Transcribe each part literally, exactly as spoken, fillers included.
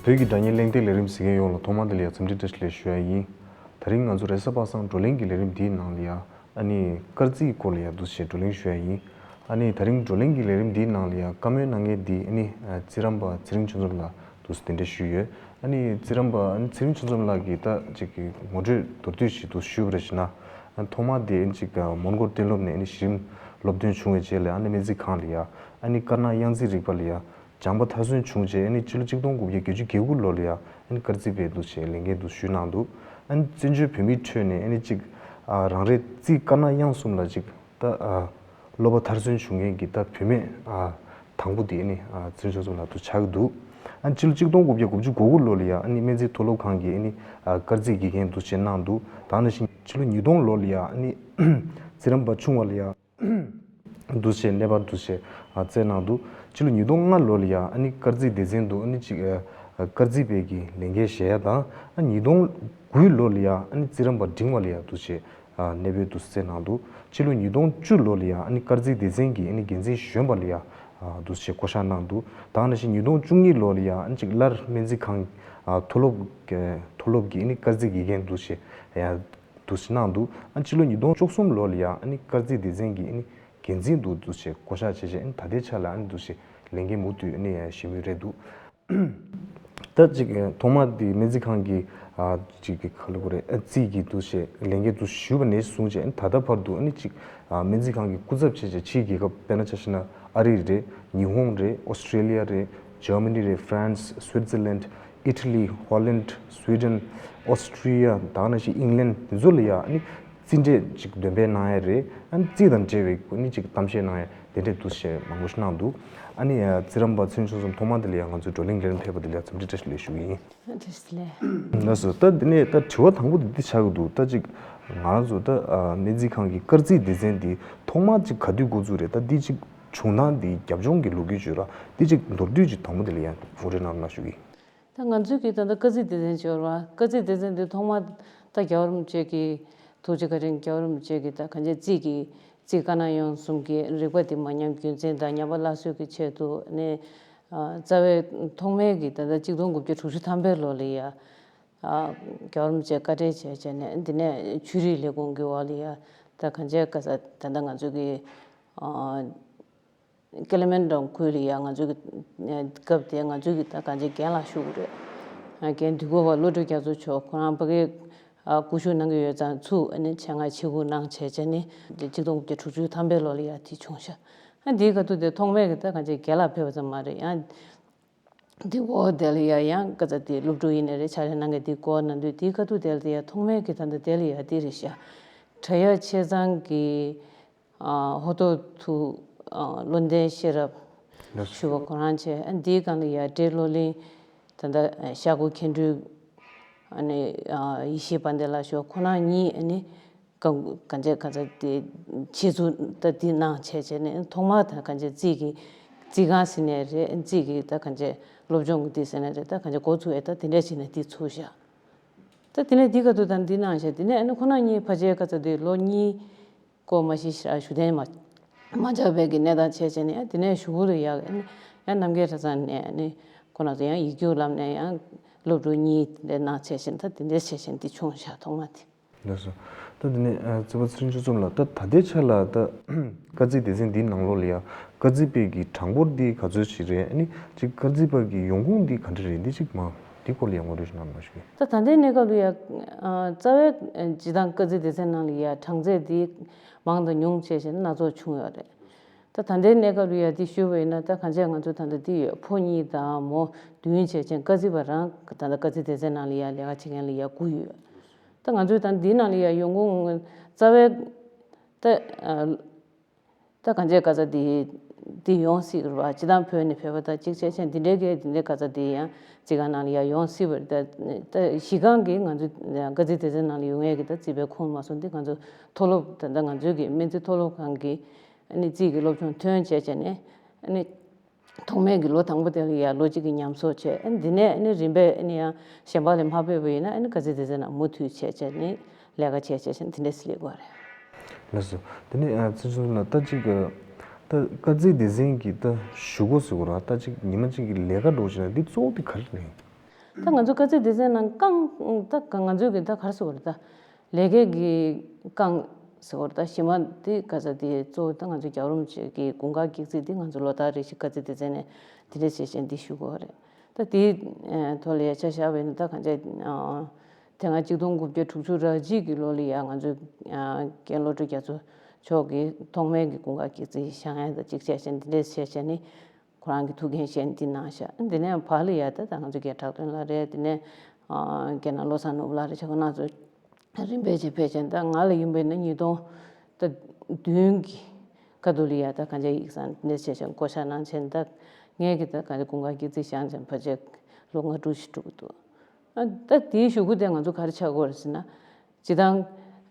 བོད་ཀྱི་སྒྲ་སྙན་གླེང་སྟེགས་ལས་རིམ་གཟིགས་མཁན་ཡོངས་ལ་ཐོག་མ་དེ་ལ་ཡང་འཚམས་འདྲི་བཀྲ་ཤིས་བདེ་ལེགས་ཞུ་ཡ་ཡིན། དེ་རིང་ང་ཚོ་རེས་གཟའ་པ་སངས་བགྲོ་གླེང་གི་ལས་རིམ་འདིའི་ནང་ལ་ཡང་ཨ་ནི་སྐར་རྩིས་སྐོར་ལ་ཡང་འདུག་སེ་བགྲོ་གླེང་ཞུ་ཡ་ཡིན། ཨ་ནི་དེ་རིང་བགྲོ་གླེང་གི་ལས་རིམ་འདིའི་ནང་ལ་ཡང་བཀའ་མོལ་གནང་མཁན་འདི་ཨ་ནི་རྩིས་རམས་པ་ཚེ་རིང་ཆོས་འཛོམས་ལགས་འདུག་སེ་གདན་འདྲེན་ཞུས་ཡོད། ཨ་ནི་རྩིས་རམས་པ་ཨ་ནི་ཚེ་རིང་ཆོས་འཛོམས་ལགས་ཀྱིས་ད་ཅིག་གི་ངོ་སྤྲོད་མདོར་བསྡུས་ཤིག་འདུག་སེ་ཞུས་པ་རེད་ཞུ་ན། ཨ་ནི་ཐོག་མ་དེ་ཨ་ནི་ཅིག་མོན་གྷོ་གཏན་སློབ་ནས་ཨ་ནི་གཞི་རིམ་སློབ་ཐོན་བྱུང་བའི་རྗེས་ལ་ཨ་ནི་སྨན་རྩིས་ཁང་ལ་ཡང་ཨ་ནི་དཀར་ནག་དབྱངས་རྩིས་རིག་པ་ལ་ཡང་སྦྱངས་པ་མཐར་སོན་བྱུང་རྗེས་ཨ་ནི་ཕྱི་ལོ་ཆིག་སྟོང་དགུ་བརྒྱ་བརྒྱད་ཅུ་གྱ་དགུ་ལོ་ལ་ཡང་ཨ་ནི་སྐར་རྩིས་པའི་འདུག་སེ་ལས་འགན་འདུག་ཞུས་གནང་འདུག་ཨ་ནི་བཙན་བྱོལ་བོད་མིའི་ཁྲོད་ནས་ཨ་ནི་ཅིག་ཨ་རང་རེའི་རྩིས་དཀར་ནག་དབྱངས་གསུམ་ལ་ཅིག་ད་ཨ་སློབ་པ་མཐར་སོན་བྱུང་མཁན་གྱི་ད་བུད་མེད་ཨ་དང་པོ་དེ་ཨ་ནི་ཨ་བཙན་བྱོལ་གསུམ་ལ་འདུག་ཆགས་ཀྱི་འདུག་ཨ་ནི་ཕྱི་ལོ་ཆིག་སྟོང་དགུ་བརྒྱ་དགུ་བཅུ་གོ་དགུ་ལོ་ལ་ཡང་ཨ་ནི་སྨན་རྩིས་མཐོ་སློབ་ཁང་གི་ཨ་ནི་ཨ་སྐར་རྩིས་དགེ་རྒན་འདུག་སེ་གནང་འདུག་ད་ནང་བཞིན་ཕྱི་ལོ་ཉིས་སྟོང་ལོ་ལ་ཡང་ཨ་ནི་རྩིས་རམས་པ་ཆུང་བ་ལ་ཡང་འདུག་སེ་གནས་སྤར་འདུག་སེ་ཨ་བསྩལ་གནང་འདུག་ཕྱི་ལོ་ཉིས་སྟོང་ལྔ་ལོ་ལ་ཡང་ཨ་ནི་སྐར་རྩིས་སྡེ་ཚན་དུ་ཨ་ནི་ཅིག་ཨ་སྐར་རྩིས་པའི་གི་ལས་འགན་བཞེས་ཡ་དང་ཨ་ཉིས་སྟོང་དགུ་ལོ་ལ་ཡང་ཨ་ནི་རྩིས་རམས་པ་འབྲིང་བ་ལ་ཡང་འདུག་སེ་ཨ་གནས་སྤོས་འདུག་སེ་གནང་འདུག་ཕྱི་ལོ་ཉིས་སྟོང་བཅུ་ལོ་ལ་ཡང་ཨ་ནི་སྐར་རྩིས་སྡེ་ཚན་གྱི་ཨ་ནི་འགན་འཛིན་གཞོན་པ་ལ་ཡང་ཨ་འདུག་སེ་བསྐོ་བཞག་གནང་འདུག་ད་ནང་བཞིན་ཉིས་སྟོང་བཅུ་གཉིས་ལོ་ལ་ཡང་ཨ་ནི་ཅིག་སླར་སྨན་རྩིས་ཁང་ཨ་མཐོ་སློབ་ཀྱི་མཐོ་སློབ་ཀྱི་ཨ་ནི་སྐར་རྩིས་དགེ་རྒན་འདུག་སེ་ཡང་འདུག་སེ་གནང་འདུག་ཨ་ཕྱི་ལོ་ཉིས་སྟོང་བཅུ་གསུམ་ལོ་ལ་ཡང་ཨ་ནི་སྐར་རྩིས་སྡེ་ཚན་གྱི་ཨ་ནི་འགན་འཛིན་དུ་འདུག་སེ་བསྐོ་བཞག་བྱས་བྱས་ཨ་ནི་ད་ལྟའི་ཆ་ལ་ཨ་ནི་འདུག་སེ་ལས་འགན་མུ་མཐུད་ཨ་ནི་ཡང་བཞེས་མུས་རེད་འདུག་ད་ཅིག་ཐོག་མ་དེ་སྨན་རྩིས་ཁང་གི་ཨ་ཅིག་གི་ག་ལ་གོ་རེད་ཨ་རྩིས་ཀྱི་འདུག་སེ་ལས་འགན་དུ་ཞུས་པ་ནས་བཟུང་བྱས་ཨ་ནི་ད་ལྟ་བར་དུ་ཨ་ནི་ཅིག་ཨ་སྨན་རྩིས་ཁང་གི་སྐུ་ཚབ་བྱས་བྱས་ཕྱིའི་རྒྱལ་ཁབ་དཔེར་ན་ཆ་བཞག་ན་ཨ་རི་རེད། ཉི་ཧོང་རེད། ཨོ་སི་ཀྲེ་ལི་ཡ་རེད། ཇར་མ་ནི་རེད། ཧྥ་རན་སི། སུའི་ཙར་ལན། ཨི་ཊ་ལི། ཧོ་ལན། སུའི་ཌེན། ཨོ་སི་ཀྲི་ཡ། ད་ག་ནང་བཞིན་ཨིང་ལན། དེ་ཚོ་ལ་ཡང་ཨ་ནི་རྩིས་འབྲས་ཅིག་འདོན་སྤེལ་གནང་ཡ་རེད། ཨ་ནི་རྩིས་དང་འབྲེལ་བའི་ཨ་ནི་ཅིག་གཏམ་བཤད་གནང་ཡ་དེ་འདྲས་འདུག་སེ་མང་པོ་ཞིག་གནང་འདུག་ཨ་ནི་ཡ་རྩིས་རམས་པ་ཚུན་ཆུང་གསུམ་ཐོག་མ་དེ་ལ་ཡང་ང་ཚོའི་བགྲོ་གླེང་ལས་རིམ་ཕེབས་པ་དེ་ལ་ཡང་འཚམས་འདྲི་བཀྲ་ཤིས་བདེ་ལེགས་ཞུ་གི་ཡིན། བཀྲ་ཤིས་བདེ་ལེགས། ལགས་སོ། ད་འདི་ནས་ད་དྲི་བ་དང་པོ་དེ་འདི་ཆགས་ཀྱི་འདུག་ད་ཅིག་ང་རང་ཚོ་ད་ཨ་སྨན་རྩིས་ཁང་གི་སྐར་རྩིས་སྡེ་ཚན་འདི་ཐོག་མ་ཅིག་ག་དུས་འགོ་བཙུགས་རེད། ད་འདི་ཅིག་བྱུང་སྟངས་འདི་རྒྱབ་ལྗོངས་ཀྱི་ལོ་རྒྱུས་བརྗོད་ར་འདི་ཅིག་མདོར་བསྡུས་ཅིག་དང་པོ་དེ་ལ་ཡང་ངོ་སྤྲོད་གནང་རོགས་གནང་ཞུ་གི་ཡིན། ད་ང་ཚོའི་གི་ད་ལྟ་སྐར་རྩིས་སྡེ་ཚན་བརྗོད་ར་སྐར་རྩིས་སྡེ་ཚན་འདི་ཐོག་མ་ད་རྒྱལ་བ་རིན་པོ་ཆེ་གི་ཐུགས་རྗེ་བཀའ་དྲིན་རྒྱལ་བ་རིན་པོ་ཆེ་གི་ད་གང་ཅི་རྩིས་ཀྱི་རྩིས་དཀར་ནག་དབྱངས་གསུམ་གྱི་རིག་པ་འདི་མ་ཉམས་རྒྱུན་འཛིན་དང་ཉམས་པ་སླར་གསོ་གི་ཆེད་དུ་ནས་ཨ་རྩ་བའི་ཐོག་མའི་གི་ད་ལྟ་གཅིག་སྟོང་དགུ་བརྒྱ་དྲུག་ཅུ་ཐམ་པའི་ལོ་ལ་ཡ་ཨ་རྒྱལ་བ་རིན་པོ་ཆེ་བཀའ་དྲིན་ཆེ་བྱས་ནས་འདི་ནས་ཆོས་རིག་ལས་ཁུངས་ཀྱི་འོག་ལ་ཡ་ད་གང་ཅི་ག་ས་ད་ལྟ་ང་ཚོ་གི་ཨ་ཀེ་ལི་མན་ཌོང་ཁུལ་ལ་ཡ་ང་ཚོ་གི་སྐབས་དེ་ང་ཚོ་གི་ད་གང་ཅི་རྒན་ལགས་བཞུགས་རེད། རྒན་དུས་འཁོར་བ་བློ་གྲོས་རྒྱ་མཚོ་མཆོག་ཁོ་རང་ཕ་གིར་སྐུ་བཞུགས་གནང་གི་ཡོད་ཙང་ཚུར་ཨ་ནི་ཆེད་མངགས་ཆེད་བསྐུར་གནང་བྱས་བྱས་ནས་གཅིག་སྟོང་དགུ་བརྒྱ་དྲུག་ཅུ་ཐམ་པའི་ལོ་ལ་ཡ་དེ་བྱུང་ཤག་ཨ་འདིའི་ཁ་ཐུག་དེ་ཐོག་མའི་གི་ད་གང་ཅི་རྒན་ལགས་ཕེབས་པ་ཙམ་མ་རེད། ཡང་འདི་འོག་དེ་ལ་ཡ་ཡང་ག་ཚ་དེ་སློབ་ཕྲུག་ཡིན་ནའི་རེད། ཕྱག་ལས་གནང་མཁན་དེ་སྐོར་གནང་དུས་དེའི་ཁ་ཐུག་དེ་ལ་དེ་ཡ་ཐོག་མའི་གི་ད་ལྟ་དེ་ལ་ཡ་དེ་རེད་ཤག་བྲག་གཡབ་ཆེ་ཚང་གི་ཨ་ཧོ་ཏོ་ཐུ་ཨ་བློ་ལྡན་ཤེས་རབ་ཞུ་བ་ཁོ་རང་བྱས། ཨ་འདིའི་སྒང་ལ་ཡ་འབྲས་བློ་གླིང་ད་ལྟ་ཤར་སྒོ་མཁན་སྤྲུལ་ཨ་ནི་ཨ་ཡེ་ཤེས་དཔལ་ལྡན་ལགས་ཞུ་བ་ཁོ་རང་གཉིས་ཨ་ནི་གང་གང་ཅི་གང་ཅི་དེ་ཆེད་འཛུགས་ད་འདི་གནང་བྱས་བྱས་ནས་ཐོག་མར་ད་གང་ཅི་རྩིས་ཀྱི་རྩིས་ཁང་ཟེར་ནའི་རེད། རྩིས་ཀྱི་ད་གང་ཅི་སློབ་སྦྱོང་གི་འདི་ཟེར་ནའི་རེད། ད་གང་ཅི་འགོ་ཚུགས་ཨེ་ད་དེ་འདྲ་བྱས་ནས་འདི་ཚུགས་བཞག་ད་དེ་ནས་འདི་ག་དུས་ད་འདི་གནང་བཞག་དེ་ནས་ཨ་ནི་ཁོ་རང་གཉིས་ཕལ་ཆེར་ག་ཚོད་དེ་ལོ་གཉིས་སྐོར་མ་གཞི་ཞེ་དྲག་བཞུགས་གདན་མ་མ་འཇགས་པའི་གི་གནས་སྟངས་བྱས་བྱས་ནས་ཨ་དེ་ནས་གཞུག་གུ་ལ་ཡ་ཨ་ནི་ཡང་རྣམ་རྒྱལ་གྲྭ་ཚང་ནས་ཨ་ནི་ཁོ་རང་ཚོ་ཡང་ཡིག་རྒྱུགས་ལམ་ནས་ཡང་སློབ་ཕྲུག་གཉིས་དེ་འདྲ་གནང་བྱས་བྱས་ད་དེ་འདྲ་བྱས་བྱས་འདི་བྱུང་བཞག་ཐོག་མ་དེ། ལགས་སོ། ད་དེ་ནས་ཨ་རྩིས་པ་ཚུན་ཆུང་གསུམ་ལ་ད་ད་ལྟའི་ཆ་ལ་ད་སྐར་རྩིས་སྡེ་ཚན་འདིའི་ནང་ལོགས་ལ་ཡ་སྐར་རྩིས་པའི་གི་གྲངས་འབོར་འདི་ག་ཚོད་ཞིག་རེད། ཨ་ནི་ཅིག་སྐར་རྩིས་པ་གི་ཡོང་ཁུངས་འདི་ག་འདྲ་རེད། འདི་ཅིག་མ་འདི་སྐོར་ལ་ཡ་ངོ་སྤྲོད་ཞིག་གནང་རོགས་ཞུ་གི། ད་ད་ལྟའི་གནས་སྐབས་ལ་ཡ་ཨ་རྩ་བའི་ཨ་སྤྱིར་བཏང་སྐར་རྩིས་སྡེ་ཚན་ནང་ལ་ཡ་གྲངས་ཚད་འདི་མང་དང་ཉུང་བྱས་བྱས་ན་སྣ་ཚོགས་བྱུང་ཡོད་རེད། ད་ད་ལྟའི་གནས་སྐབས་ལ་ཡ་འདི་ཞུས་པ་ཡིན་ན་ད་གང་ཅི་ང་ཚོ་ད་ལྟ་འདི་ཡོད་ཕོ་གཉིས་དང་མོ་བདུན་བྱས་བྱས་སྐར་རྩིས་པ་རང་ད་ལྟ་སྐར་རྩིས་སྡེ་ཚན་ནང་ལ་ཡ་ལས་ཀ་བྱེད་མཁན་ལ་ཡ་དགུ་ཡོད། ད་ང་ཚོས་ད་འདི་ནང་ལ་ཡ་ཡོང་ཁུངས་རྩ་བའི་ད་ཨ་ད་གང་ཅི་ག་ཚ་འདི་འདི་ཡོང་སྲིད་རེད་པ། སྤྱིར་བཏང་བོད་ནས་བོད་པ་དང་གཅིག་བྱས་བྱས་འདི་འདྲའི་གི་འདི་འདྲའི་ག་ཚ་འདི་ཡང་རྩིས་ཁང་ནང་ལ་ཡ་ཡོང་སྲིད་པ་རེད། ད་ད་གཞི་རྐང་གི་ང་ཚོ་སྐར་རྩིས་སྡེ་ཚན་ནང་ལ་ཡོང་ཡས་གི་ད་རྩིས་པའི་ཁོངས་མ་སོང་། འདི་ང་ཚོ་མཐོ་སློབ་ད་ད་ང་ཚོའི་གི་སྨན་རྩིས་མཐོ་སློབ་ཁང་གི་ཨ་ནི་རྩིས་ཀྱི་སློབ་སྦྱོང་ཐོན་བྱས་བྱས་ནས་ཨ་ནི་ཐོག་མའི་གི་ལོ་དང་པོ་དེ་ལ་ཡ་ལོ་གཅིག་གི་ཉམས་གསོ་བྱས། ཨ་ནི་འདི་ནས་ཨ་ནི་རིམ་པས་ཨ་ནི་ཡང་གཞན་པ་ལ་མ་ཕེབས་པ་ཡིན་ན་ཨ་ནི་སྐར་རྩིས་སྡེ་ཚན་ནང་མུ་མཐུད་བྱས་བྱས་ནས་ལས་ཀ་བྱས་བྱས་བྱས་འདི་འདྲས་སེ་སླེབས་ཀྱི་ཡོད་རེད། ལགས་སོ། དེ་ནས་ཨ་ཚེ་རིང་ལགས་ད་ཅིག་ད་སྐར་རྩིས་སྡེ་ཚན་གྱི་ད་ཞུ་སྒོ་ཟེར་དགོས་རེད་པ། ད་ཅིག་ཉི་མ་གཅིག་གི་ལས་ཀ་འགྲོ་བྱས་ན་འདི་གཙོ་བོ་དེ་ག་རེ་རེད། ད་ང་ཚོ་དཀའ་ཚེགས་སྡུག་ཚད་ནང་རྐང་ད་ང་ཚོ་གི་ད་ག་རེ་ཟེར་དགོས་རེད། ད་ལས་ཀའི་གི་རྐང་ཟེར་དགོས་རེད། ད་གཞི་མ་དེ་ག་ས་དེ་གཙོ་བོ་ད་ང་ཚོ་རྒྱལ་བ་རིན་པོ་ཆེ་གི་དགུང་ཁ་བགེགས་རྩིས་དེ་ང་ཚོ་ལོ་ལྟར་རེ་བཞིན་དཀའ་ཚེགས་སྡུག་ཚད་ནས་དེ་འདྲས་བྱས་བྱས་འདི་ཞུ་དགོས་རེད། ད་དེའི་ཐོག་ལ་ཡ་ཆ་བཞག་པ་ཡིན་ན་ད་གང་ཅི་དེ་སྔ་གཅིག་སྟོང་དགུ་བརྒྱ་དྲུག་ཅུ་རེ་གཅིག་གི་ལོ་ལ་ཡ་ང་ཚོའི་རྒན་བློ་གྲོས་རྒྱ་མཚོ་མཆོག་གིས་ཐོག་མའི་གི་དགུང་ཁ་བགེགས་རྩིས་བཞེངས་ཡས་དང་གཅིག་བྱས་བྱས་འདི་འདྲས་བྱས་བྱས་ནས་ཁོ་རང་གི་ཐུགས་འགན་བཞེས་འདི་གནང་ཤག་འདི་ནས་བར་ལ་ཡ་ད་ད་ང་ཚོ་རྒན་གྲགས་སྟོན་ལགས་རེད། དེ་ནས་རྒན་ནག་བློ་བཟང་ནོར་བུ་ལགས་རེད། ཆ་ཁོ་རང་ཚོ་རིམ་པས་བྱས་ཕེབས་བྱས། ད་ང་ལ་ཡིན་པས་ན་ཉིས་སྟོང་ད་བདུན་གི་ཁ་ཐུག་ལ་ཡ་ད་གང་ཅི་ཡིག་ཚང་འདི་འདྲས་བྱས་བྱས་བསྐོ་བཞག་གནང་བྱས། ད་ངས་གི་ད་གང་ཅི་དགུང་ཁ་བགེགས་རྩིས་བཞེངས་བྱས་ཕལ་ཆེར་ལོ་ལྔ་དྲུག་ཞིག་འགྲོ་གི་འདུག་ཨ་ད་དེའི་གཞུག་གུ་དེ་ང་ཚོ་ག་རེ་ཆགས་ཀྱི་ཡོད་རེད་ཟེར་ན། སྤྱིར་བཏང་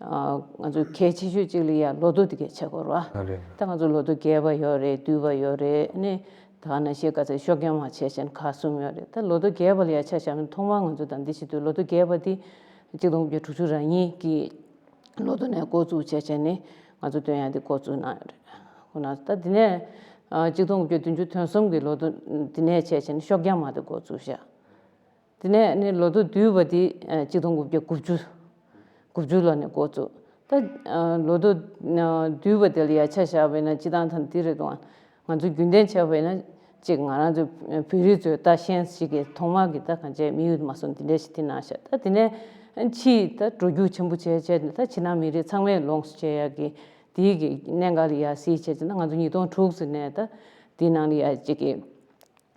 ཨ་ང་ཚོ་གལ་ཆེ་ཤོས་གཅིག་ལ་ཡ་ལོ་ཐོ་དེ་གས་ཆགས་ཀྱི་ཡོད་རེད་བ། ཨ་རེད། ད་ང་ཚོ་ལོ་ཐོ་རྒྱས་པ་ཡོད་རེད། བསྡུས་པ་ཡོད་རེད། ཨ་ནི་ད་ག་ནང་བཞིན་ག་ཚོད་ཤོག་རྐྱང་མ་བྱས་བྱས་ཁག་གསུམ་ཡོད་རེད། ད་ལོ་ཐོ་རྒྱས་པ་ལ་ཡ་ཆ་བཞག་ན་ཐོག་མར་ང་ཚོ་ད་འདི་བྱེད་དུས་ལོ་ཐོ་རྒྱས་པ་དེ་གཅིག་སྟོང་དགུ་བརྒྱ་དྲུག་ཅུ་རེ་གཉིས་ཀྱི་ལོ་ཐོ་ནས་འགོ་བཙུགས་བྱས་བྱས་ནས་ང་ཚོ་སྟོན་ཡ་དེ་འགོ་བཙུགས་གནང་ཡོད་རེད། ཁོ་ན་ད་དེ་ནས་ཨ་གཅིག་སྟོང་དགུ་བརྒྱ་བདུན་ཅུ་དོན་གསུམ་གྱི་ལོ་ཐོ་དེ་ནས་བྱས་བྱས་ནས་ཤོག་རྐྱང་མ་དེ་འགོ་བཙུགས་བཞག་དེ་ནས་ནི་ལོ་ཐོ་བསྡུས་པ་དེ་ཨ་གཅིག་སྟོང་དགུ་བརྒྱ་དགུ་བཅུ། དགུ་བཅུ་ལོ་ནས་འགོ་བཙུགས། ད་ཨ་ལོ་ཐོ་ཨ་བསྡུས་པ་དེ་ལ་ཡ་ཆ་བཞག་པ་ཡིན་ན་སྤྱིར་བཏང་ད་འདི་རེད་འདུག་ང་ཚོ་རྒྱུན་ལྡན་བྱས་པ་ཡིན་ན་གཅིག་ང་རང་ཚོ་བོད་རིགས་ཚོའི་ད་ཤེས་ཡོན་ཞིག་གི་ཐོག་མ་གི་ད་གང་བྱས་དམིགས་ཡུལ་མ་སོང་འདི་འདྲ་ཞིག་དེ་གནང་ཤག་ད་དེ་ནས་ཕྱིས་ད་འགྲོ་རྒྱུག་ཆེན་པོ་བྱས་བྱས་ནས་ད་ཕྱི་ནང་མི་རིགས་ཚང་མས་ལོངས་སུ་སྤྱད་ཡག་གི་དེའི་གི་གནད་འགག་ལ་ཡ་གཟིགས་བྱས་བྱས་ན་ང་ཚོ་ཉིས་སྟོང་དྲུག་ཟིན་ནས་ད་དེའི་ནང་ལ་ཡ་གཅིག་གི་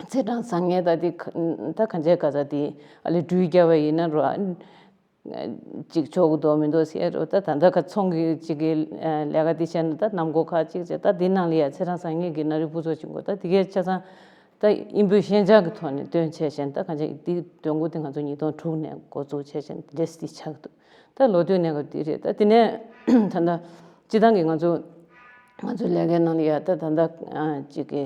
ཚེས་གྲངས་བཟང་ངན་ད་དེ་ད་གང་བྱས་ག་ཚ་དེ་ཨ་ལས་འགྲུལ་བརྒྱབ་པ་ཡིན་ན་རོ། ཅིག་ཆོག་གི་འདུག་མི་འདུག་ཟེར་རོ། ད་ད་ལྟ་ཁ་ཚོང་གི་ཅིག་གི་ལས་ཀ་དེ་བྱས་ན་ད་གནམ་སྒོ་ཁ་ཅིག་བྱས། ད་དེ་ནང་ལ་ཡ་ཚེས་གྲངས་བཟང་ངན་གྱི་ན་རི་སྤུ་ཚོགས་ཅིག་འགོ་ད་དེ་གའི་ཆ་ཚང་ད་དབྱིན་པོའི་ཤན་སྦྱར་གྱི་ཐོག་ནས་སྟོན་བྱས་བྱས་ད་གང་བྱས་དེ་སྟོན་གོ་དེ་ང་ཚོ་ཉིས་སྟོང་དྲུག་ནས་འགོ་བཙུགས་བྱས་བྱས་འདི་འདྲས་དེ་ཆགས་འདུག་ད་ལོ་དུས་ནས་ག་དེ་རེད། ད་དེ་ནས་ད་ད་སྤྱི་བཏང་གི་ང་ཚོ་ང་ཚོའི་ལས་ཀའི་ནང་ལ་ཡ་ད་ད་ད་ཅིག་གི་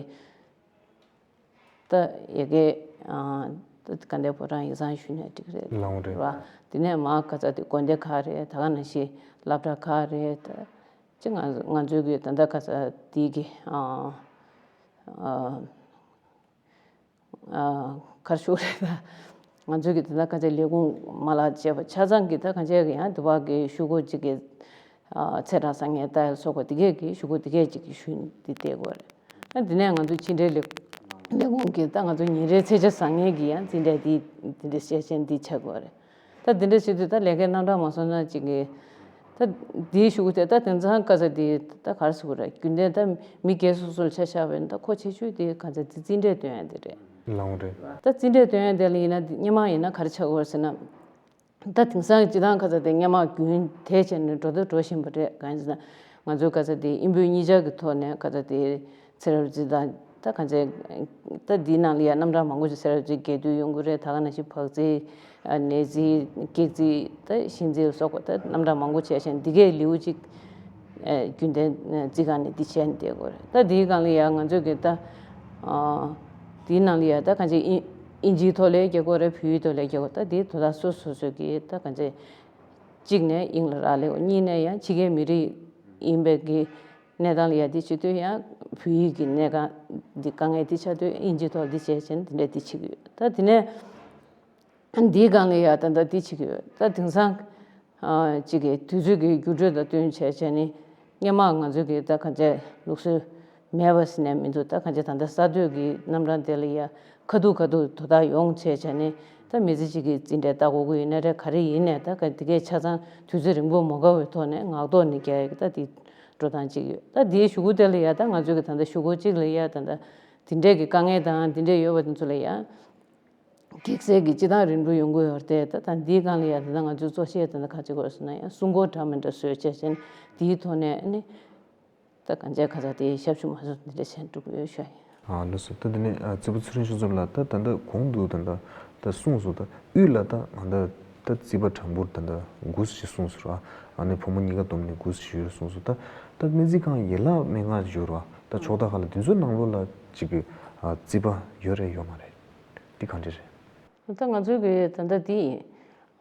ད་ཡ་གི་ཨ་ད་དགའ་ལྡན་ཕོ་བྲང་ཡིག་ཚང་ཞུས་ནས་འགྲིག་རེད། ལའང་རེད། ར། དེ་ནས་མ་ག་ཚ་དེ་དགོན་སྡེ་ཁག་རེད། ད་ག་ནང་བཞིན་སློབ་གྲྭ་ཁག་རེད། ད་ཅི་ང་ང་ཚོའི་གི་ད་ད་ག་ཚ་དེ་གི་ཨ་ཨ་ཨ་གར་ཞུ་རེད། ད་ང་ཚོའི་གི་ད་ད་ག་ཚ་ལས་ཁུངས་མ་ལག་བྱས་པ་ཆ་ཚང་གི་ད་གང་བྱས་གི་ཡང་དུ་བ་གི་ཞུ་སྒོ་ཅིག་གི་ཚེས་གྲངས་བཟང་ངན་ལྟ་ཡ་སོགས་པ་དེ་གས་ཀྱི་ཞུ་སྒོ་དེ་གས་ཅིག་གི་ཞུ་འདི་བལྟས་དགོས་རེད། ཨ་དེ་ནས་ང་ཚོ་ཕྱི་འབྲེལ་ལས་ལས་ཁུངས་ཀྱི་ད་ང་ཚོ་ཉིན་རེའི་ཚེས་ཆ་བཟང་ངན་གྱི་ཡང་འཛིན་གྲྭ་འདི་འདི་འདྲ་བཤད་བཤད་འདི་ཆགས་དགོས་རེད། ད་འདི་འདྲ་བྱེད་དུས་ད་ལས་ཀའི་རྣམ་གྲངས་མ་སོང་ན་ཅིག་གི་ད་འདིའི་ཞུ་སྒོ་དེ་ད་དེང་སང་ག་ཚ་འདི་ད་ག་རེ་ཟེར་དགོས་རེད། རྒྱུན་ལྡན་ད་མི་སྒེར་སོ་སོ་ལ་ཆ་བཞག་པ་ཡིན་ན་ད་མཁོ་ཆེ་ཤོས་དེ་ག་ཚ་འདི་རྩིས་འབྲས་སྟོན་ཡ་དེ་རེད། ལའང་རེད། ད་རྩིས་འབྲས་སྟོན་ཡ་དེ་ལ་ཡིན་ན་སྔོན་མ་ཡིན་ན་ག་རེ་ཆགས་དགོས་རེད་ཟེར་ན། ད་དེང་སང་སྤྱི་བཏང་ག་ཚ་དེ་སྔོན་མ་རྒྱུན་དེ་བྱས་ནས་འགྲོ་དང་འགྲོ་བཞིན་པ་རེད། གང་ཡིན་ཟེར་ན་ང་ཚོའི་ག་ཚ་དེ་དབྱིན་བོད་གཉིས་ཆར་གྱི་ཐོག་ནས་ག་ཚ་དེ་ཚེ་རབས་རྩིས་དང་ད་ག་ཚ་ད་འདིའི་ནང་ལ་ཡ་རྣམ་གྲངས་མང་པོ་ཞིག་ཚེ་རབས་རྩིས་རྒྱས་བསྡུས་ཡོང་གི་རེད། ད་ག་ནང་བཞིན་བག་རྩིས་ནད་རྩིས་བགེགས་རྩིས་ད་གཤིན་རྩིས་སོགས་པ་ད་རྣམ་གྲངས་མང་པོ་བྱས་ཤིང་འདི་གའི་ལེའུ་གཅིག་རྒྱུན་ལྡན་རྩིས་ཁང་ནས་འདི་བྱས་ནས་བསྡད་དགོས་རེད། ད་འདིའི་སྒང་ལ་ཡ་ང་ཚོས་གི་ད་འདིའི་ནང་ལ་ཡ་ད་གང་ཅི་ཨིན་ཨིན་ཇིའི་ཐོག་ལ་རྒྱག་དགོས་རེད། བོད་ཡིག་ཐོག་ལ་རྒྱག་དགོས། ད་འདིའི་དོན་དག་སོ་སོ་སོ་གི་ད་གང་ཅི་གཅིག་ནས་དབྱིངས་ལ་རག་ལས་གཉིས་ནས་ཡང་ཕྱི་རྒྱལ་མི་རིགས་ཡིན་པའི་གི་གནས་སྟངས་ལ་ཡ་འདི་བྱེད་དུས་ཡང་བོད་ཡིག་གི་གནས་སྟངས་འདི་དཀའ་ངལ་འདི་ཆགས་དུས་ཨིན་ཇིའི་ཐོག་འདི་བྱས་བྱས་ནས་འདི་འདྲ་འདི་བྱེད་ཀྱི་ཡོད། ད་འདི་ནས། འདིའི་སྒང་ལ་ཡ་ད་ལྟ་འདི་བྱེད་ཀྱི་ཡོད། ད་དེང་སང་ཨ་གཅིག་གི་དུས་ཚོད་ཀྱི་འགྱུར་འགྲོས་དང་བསྟུན་བྱས་བྱས་ནས་སྔོན་མ་ང་ཚོ་གི་ད་གང་ཅི་ལུགས་སྲོལ་མེད་པ་ཟེར་ནས་མི་འདུག་ད་གང་ཅི་ད་ལྟ་གསར་གཏོད་ཀྱི་རྣམ་གྲངས་དེ་ལ་ཡ་ཁ་ཐུག་ཁ་ཐུག་དོ་བདག་ཡོང་བྱས་བྱས་ནས་ད་མི་ཚེ་གཅིག་གི་འཛིན་གྲྭ་ལྟ་དགོས་ཀྱི་ཡོད་ན་རེད། ག་རེ་ཡིན་ནས་ད་ག་དེ་གས་ཆ་ཚང་དུས་ཚོད་རིང་པོ་མ་འགོར་བའི་ཐོག་ནས་ངག་ཐོག་ནས་རྒྱག་ཡག་ད་དེ་འགྲོ་སྟངས་གཅིག་ཡོད། ད་དེའི་ཞུ་སྒོ་དེ་ལ་ཡ་ད་ང་ཚོ་གི་ད་ལྟ་ཞུ་སྒོ་གཅིག་ལ་ཡ་ད་ལྟ་དེ་འདྲས་ཀྱི་དཀའ་ངལ་དང་དེ་འདྲས་ཡོད་པ་དེ་ཚོ་ལ་ཡ། གེགས་སེལ་གྱི་སྤྱི་བཏང་རིམ་གྲོ་ཡོང་གི་ཡོད་རེད། ད་ད་འདིའི་སྒང་ལ་ཡ་ད་ལྟ་ང་ཚོས་གཙོ་ཆེ་ད་ལྟ་ག་ཅི་དགོས་ཟེར་ན་ཡང་སྲུང་འཁོར་འདྲ་མི་འདྲ་བཟོས་བྱས་བྱས་ནས་འདིའི་ཐོག་ནས་ནི་ད་གང་བྱས་ག་ཚ་དེ་ཞབས་ཞུ་མ་བཟོ་འདི་འདྲ་བྱས་འགྲོ་གི་ཡོད་ཤག་ཨ་ལགས་སོ། ད་དེ་ནས་ཨ་རྩེ་ཕུ་ཚེ་རིང་ཤོ་ཚོ་ལ་ད་ད་ལྟ་གོང་དུ་ད་ལྟ་ད་གསུངས་སོང་། ད་དབུས་ལ་ད་ང་ད་ད་རྩིས་པ་གྲངས་འབོར་ད་ད་དགུ་ཞིག་གསུངས་སོང་ར། ཨ་ནི་ཕོ་མོ་གཉིས་ཀ་བསྡོམས་ནས་དགུ་ཞིག་ཡོད་གསུངས་སོང་། ད་ད་སྨན་རྩིས་ཁང་ཡན་ལག་སྨན་ཁང་ཞིག་ཡོད་ར། ད་ཕྱོགས་མཐའ་ཁག་ལ་དེ་ཚོའི་ནང་ལོགས་ལ་ཅིག་གི་ཨ་རྩིས་པ་ཡོད་རེད་ཡོད་མ་རེད། འདི་ག་འདྲ་རེད། ད་ང་ཚོའི་གི་ད་ལྟ་འདི་ཡིན།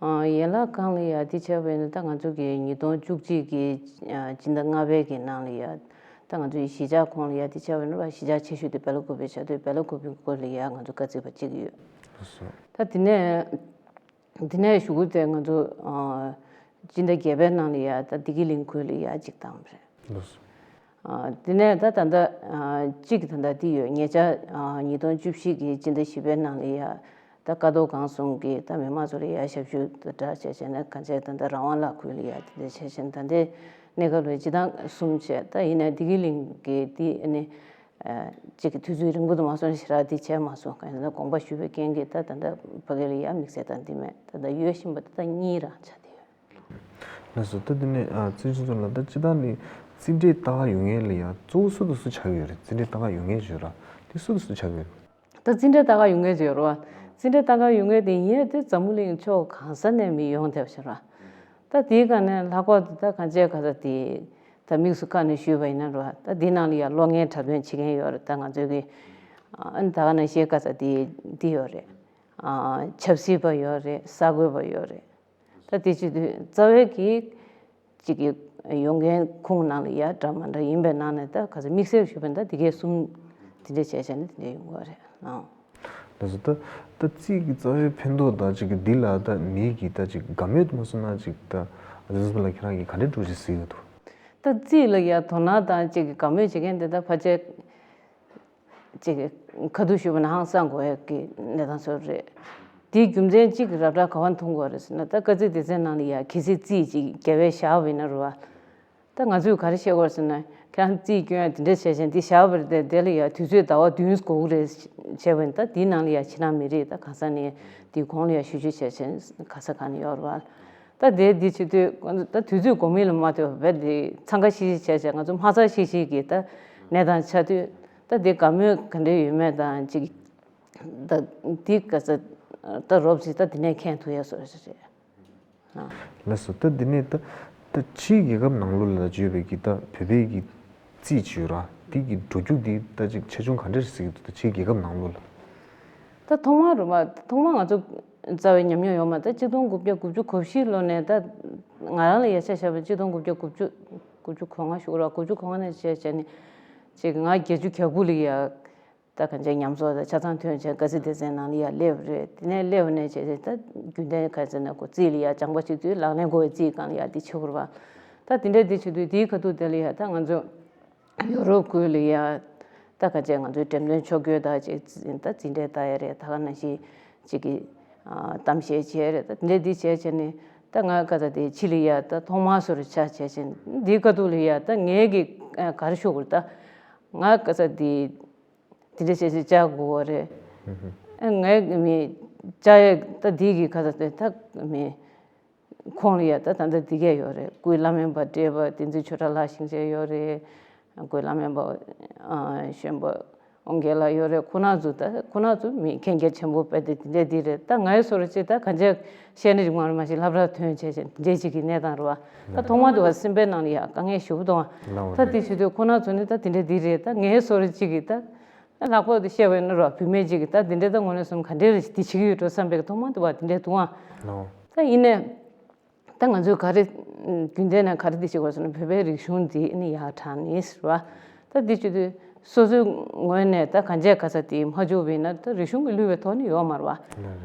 ཨ་ཡན་ལག་ཁང་ལ་ཡ་འདི་བྱས་པ་ཡིན་ན་ད་ང་ཚོ་གི་ཉིས་སྟོང་བཅུ་གཅིག་གི་ཨ་སྤྱི་ཟླ་ལྔ་པའི་གི་ནང་ལ་ཡ་ ད་ང་ཚོའི་གཞིས་ཆགས་ཁོངས་ལ་ཡ་དེ་བྱས་པ་ཡིན་ན་ར་གཞིས་ཆགས་ཆེ་ཤོས་དེ་སྦེ་ལ་ཀུ་པེ་ཆགས་དུས་སྦེ་ལ་ཀུ་པེ་སྐོར་ལ་ཡ་ང་ཚོ་བཀའ་བརྩིས་པ་གཅིག་ཡོད། ལགས་སོ། ད་དེ་ནས་དེ་ནས་གཞུག་གུ་དེ་ང་ཚོ་ཨ་སྤྱི་ཟླ་བརྒྱད་པའི་ནང་ལ་ཡ་ད་བདེ་སྐྱིད་གླིང་ཁུལ་ལ་ཡ་གཅིག་བཏང་བ་རེད། ལགས་སོ། ཨ་དེ་ནས་ད་ད་ལྟ་ཨ་གཅིག་ད་ལྟ་དེ་ཡོད། ཉེ་ཆར་ཨ་ཉིས་སྟོང་བཅུ་བཞི་གི་སྤྱི་ཟླ་བཞི་པའི་ནང་ལ་ཡ་ད་ཀ་རྡོར་སྒང་གསུམ་གི་ད་མི་མང་ཚོ་ལ་ཡ་ཞབས་ཞུ་དང་སྦྲགས་བྱས་བྱས་ནས་གང་བྱས་ད་ལྟ་རང་དབང་ལགས་ཁུལ་ལ་ཡ་དེ་འདྲ་བྱས་བྱས་ནས་ད་ལྟའི་གནས་སྐབས་ལ་སྤྱི་བཏང་གསུམ་བྱས། ད་ཡིན་ནའི་བདེ་སྐྱིད་གླིང་གི་དེ་ཨ་ནི་ཨ་གཅིག་གི་དུས་ཚོད་རིང་པོ་དུ་མ་སོང་ཞེ་དྲག་དེ་བྱས་མ་སོང་། གང་ཡིན་ན་དགོངས་པ་ཞུས་པའི་རྐྱེན་གྱིས་ད་ད་ལྟ་ཕ་གི་ལ་ཡ་དམིགས་བསལ་ད་འདི་མེད། ད་ལྟ་ཡོད་བཞིན་པ་ད་ལྟ་གཉིས་རང་ཆགས་བསྡད་ཡོད། ལགས་སོ། ད་དེ་ནས་ཨ་བཙན་བྱོལ་སྤྱི་ཚོགས་ལ་ད་སྤྱི་བཏང་ནས་རྩིས་འབྲས་ལྟ་ག་ཡོང་མཁན་ལ་ཡ་གཙོ་བོ་སུ་དང་སུ་ཆགས་ཀྱི་ཡོད་རེད། རྩིས་འབྲས་ལྟ་ག་ཡོང་མཁན་ཞུ་ར་དེ་སུ་དང་སུ་ཆགས་ཀྱི་ཡོད་རེད། ད་རྩིས་འབྲས་ལྟ་ག་ཡོང་མཁན་ཅིག་ཡོད་རེད་བ། རྩིས་འབྲས་ལྟ་ག་ཡོང་མཁན་དེ་ཡིན་ཡ་དེ་འཛམ་བུ་གླིང་ཕྱོགས་གང་ས་ནས་མི་ཡོང་བསྡད་པ་ཞིག་རེད་བ། ད་དེའི་སྒང་ནས་ལྷག་པར་དུ་ད་གང་བྱས་ག་ས་དེ་ད་དམིགས་སུ་བཀར་ནས་ཞུས་པ་ཡིན་ན་རེད་བ། ད་དེའི་ནང་ལ་ཡ་ལོ་ལྔའི་འཁྲབ་སྟོན་བྱེད་མཁན་ཡོད་རེད། ད་ང་ཚོའི་གི་ཨ་ནི་ད་ག་ནང་བཞིན་ག་ས་དེ་དེ་ཡོད་རེད། ཨ་ཆབ་སྲིད་པ་ཡོད་རེད། གསར་འགོད་པ་ཡོད་རེད། ད་དེ་བྱེད་དུས་རྩ་བའི་གི་གཅིག་གི་ཡོང་མཁན་ཁོང་ནང་ལ་ཡ་འདྲ་མ་འདྲ་ཡིན་པའི་ནང་ནས་ད་ག་ཚོད་དམིགས་བསལ་ཞུས་པ་ཡིན་ད་དེ་གའི་གསུམ་དེ་འདྲ་བྱས་བྱས་ནས་དེ་འདྲ་ཡོང་གི་རེད་ཨང་། ལགས་སོ། ད་ད་རྩིས་ཀྱི་རྩ་བའི་ཕན་ཐོགས་དང་གཅིག་གི་འདི་ལ་ད་མི་གི་ད་གཅིག་དགའ་མོས་མ་སོང་ན་གཅིག་ད་ཨ་ཙི་ལ་ཁྱེད་རང་གིས་ག་འདྲ་འགྲུབ་ཅིག་གཟིགས་ཡོད་འདུག་ད་རྩིས་ལ་ཡ་དོ་སྣང་དང་གཅིག་གི་དགའ་མོས་བྱེད་མཁན་དེ་ད་ཕལ་ཆེར། ཅིག་ཁ་ཐུག་ཞུས་པ་ན་ཧང་སང་དགོས་ཡ་གི་གནས་སྟངས་ཚོ་རེད། དེའི་རྒྱུ་མཚན་གཅིག་རབ་དྲག་ག་བ་མཐོང་དགོས་རེད་ཟེར་ན་ད་དཀའ་ཚེགས་སྡེ་ཚན་ནང་ལ་ཡ་གལ་སྲིད་རྩིས་ཅིག་རྒྱལ་བས་བཞག་པ་ཡིན་ན་རེད་བ། ད་ང་ཚོས་ག་རེ་བཤད་དགོས་རེད་ཟེར་ན་ཁྱེད་རང་རྩིས་སྐྱོན་ཡ་དེ་འདྲ་བྱས་ཤིང་འདི་བཞག་པ་རེད་དེ་དེ་ལ་ཡ་དུས་ཚོད་ཟླ་བ་བདུན་འགོར་གི་རེད་བྱས་པ་ཡིན་ད་དེའི་ནང་ལ་ཡ་ཕྱི་ནང་མི་རིགས་ད་གང་ས་ནས་དེའི་གོང་ལ་ཡ་ཞུ་ཞུ་བྱས་ཤིང་ག་ས་ག་ནས་ཡོད་རེད་བ། ད་དེ་འདི་བྱེད་དུས་ད་དུས་ཚོད་འགོར་མིན་ལ་མ་ལྟོས་པ་དེ་འཚང་ཁ་ཤིག་ཤིག་བྱས་ཤིང་ང་ཚོ་མ་ཚང་ཤིག་ཤིག་གི་ད་གནས་སྟངས་ཆགས་དུས། ད་འདི་དགའ་མོས་ག་འདྲ་ཡོད་མེད་དང་ཅིག་ད་འདི་ག་ས་ད་རོབ་ཅིག་ད་འདི་ནས་མཁྱེན་ཐུབ་ཡ་བཟོ་ཞིག་རེད། ལགས་སོ། ད་འདི་ནས་ད་ད་ཕྱིའི་རྒྱལ་ཁབ་ནང་ལོགས་ལ་བརྗོད་པའི་གི་ད་བོད་པའི་གི་རྩིས་བྱོས་ར་འདི་གི་འགྲོ་རྒྱུག་འདི་ད་ཅིག་ཆེ་ཆུང་ག་འདྲ་ཞིག་གི་འདུག་ད་ཕྱིའི་རྒྱལ་ཁབ་ནང་ལོགས་ལ། ད་ཐོག་མར་རུ་མ་ཐོག་མར་ང་ཚོ་རྩ་བའི་ཉམས་མྱོང་ཡོད་མ་ད་གཅིག་སྟོང་དགུ་བརྒྱ་དགུ་བཅུ་གོ་བཞི་ལོ་ནས་ད་ང་རང་ལ་ཡ་ཆ་བཞག་པ་གཅིག་སྟོང་དགུ་བརྒྱ་དགུ་བཅུ་དགུ་བཅུ་གོ་ལྔ་ཞུ་ར་དགུ་བཅུ་གོ་ལྔ་ནས་བྱས་བྱས་ནས་ཅིག་ང་བརྒྱད་ཅུ་གྱ་དགུ་ལ་ཡ། ད་གང་ཅིའི་ཉམས་གསོ་དང་ཆ་ཚང་ཐོན་བྱས་དཀའ་ཚེགས་སྡེ་ཚན་ནང་ལ་ཡར་སླེབས་རེད། དེ་ནས་སླེབས་ནས་བྱས་ཏེ་ད་རྒྱུན་ལྡན་ག་ཚོད་ན་གོ་རྩིས་ལ་ཡར་སྦྱངས་པ་བྱེད་དུས་ལག་ལེན་དགོས་པའི་རྩིས་སྒང་ལ་ཡར་འདི་བྱེད་དགོས་རེད་པ། ད་དེ་འདྲ་འདི་བྱེད་དུས་དེའི་ཁ་ཐུག་དེ་ལ་ཡར་ད་ང་ཚོ་ཡོ་རོབ་ཁུལ་ལ་ཡར་ད་གང་ཅི་ང་ཚོའི་འགྲེམས་སྟོན་ཕྱོགས་བསྐྱོད་ད་ཅིག་ད་རྩིས་འབྲས་ལྟ་ཡ་རེད། ད་ག་ནང་བཞིན་ཅིག་གི་གཏམ་བཤད་བྱས་རེད། ད་དེ་འདྲ་འདི་བྱས་བྱས་ནས་ད་ང་ག་ཚོད་དེ་ཕྱི་ལ་ཡར་ད་ཐོག་མར་སོར་ཆ་བྱས་བྱས་ནས་འདིའི་ཁ་ཐུག་ལ་ཡར་ད་ངས་གི་ག་རེ་ཞུ་དགོས་རེད། ད་ང་ག་ཚོད་དེ། དེ་འདྲ་བྱས་བྱས་བཅར་དགོས་པ་རེད། ཨ་ངའི་མི་བཅར་ཡས་ད་འདི་གི་ཁ་ཚ་དེ་ད་མི་ཁོང་ལ་ཡ་ད་ད་ལྟ་འདི་གས་ཡོད་རེད། སྐུའི་བླ་སྨན་པ་བགྲེས་པ་བསྟན་འཛིན་ཆོས་གྲགས་ལགས་ཞིང་ཆེན་ཡོད་རེད། སྐུའི་བླ་སྨན་པ་ཨ་གཞོན་པ་དབང་རྒྱལ་ལགས་ཡོད་རེད། ཁོང་རྣམ་ཚོ་ད་ཁོང་རྣམ་ཚོ་མི་མཁྱེན་རྒྱ་ཆེན་པོ་དཔེ་དེ་དེ་འདྲས་འདི་རེད། ད་ངའི་སོར་ཅིག་ད་གང་ཅི་བཤད་ནི་རིགས་མ་རེད། མ་གཞི་སློབ་གྲྭ་ཐོན་བྱས་བྱས་འདི་འདྲས་ཅིག་གི་གནས་སྟངས་རེད་བ། ད་ཐོག་མ་དུ་བ་སེམས་པའི་ནང་ལ་ཡ་དཀའ་ངལ་ཞེ་པོ་གཏོང་བ། ད་དེ་བྱེད་དུས་ཁོང་རྣམ་ཚོ་ནི་ད་དེ་འདྲས་འདི་རེད། ད་ངའི་སོར་ཅིག་གི་ད། ལྷག་པར་དུ་བཤད་པ་ཡིན་ན་རོ་བུད་མེད་ཅིག་གིས་ད་འདི་འདྲ་ད་དངོས་གནས་སོང་ག་འདྲའི་རེད་འདི་བྱེད་ཀྱི་ཡོད་འགྲོ་བསམ་པའི་ཐོག་མ་དུ་བ་འདི་འདྲ་འདུག་ཨང་། ལོ། ད་ཡིན་ནའི་ད་ང་ཚོས་ག་རེ་རྒྱུན་ལྡན་ནས་ག་རེ་འདི་བྱེད་དགོས་ཟེར་ན་བོད་པའི་རིག་གཞུང་འདི་ནི་ཡག་དྲག་ནི་ཟེར་བ། ད་འདི་བྱེད་དུས་སོ་སོའི་ངོས་ནས་ད་གང་བྱས་ག་ས་དེ་མ་བཅུག་པ་ཡིན་ན་ད་རིག་གཞུང་གི་བསླུ་བའི་ཐོག་ནི་ཡོད་མ་རེད་བ།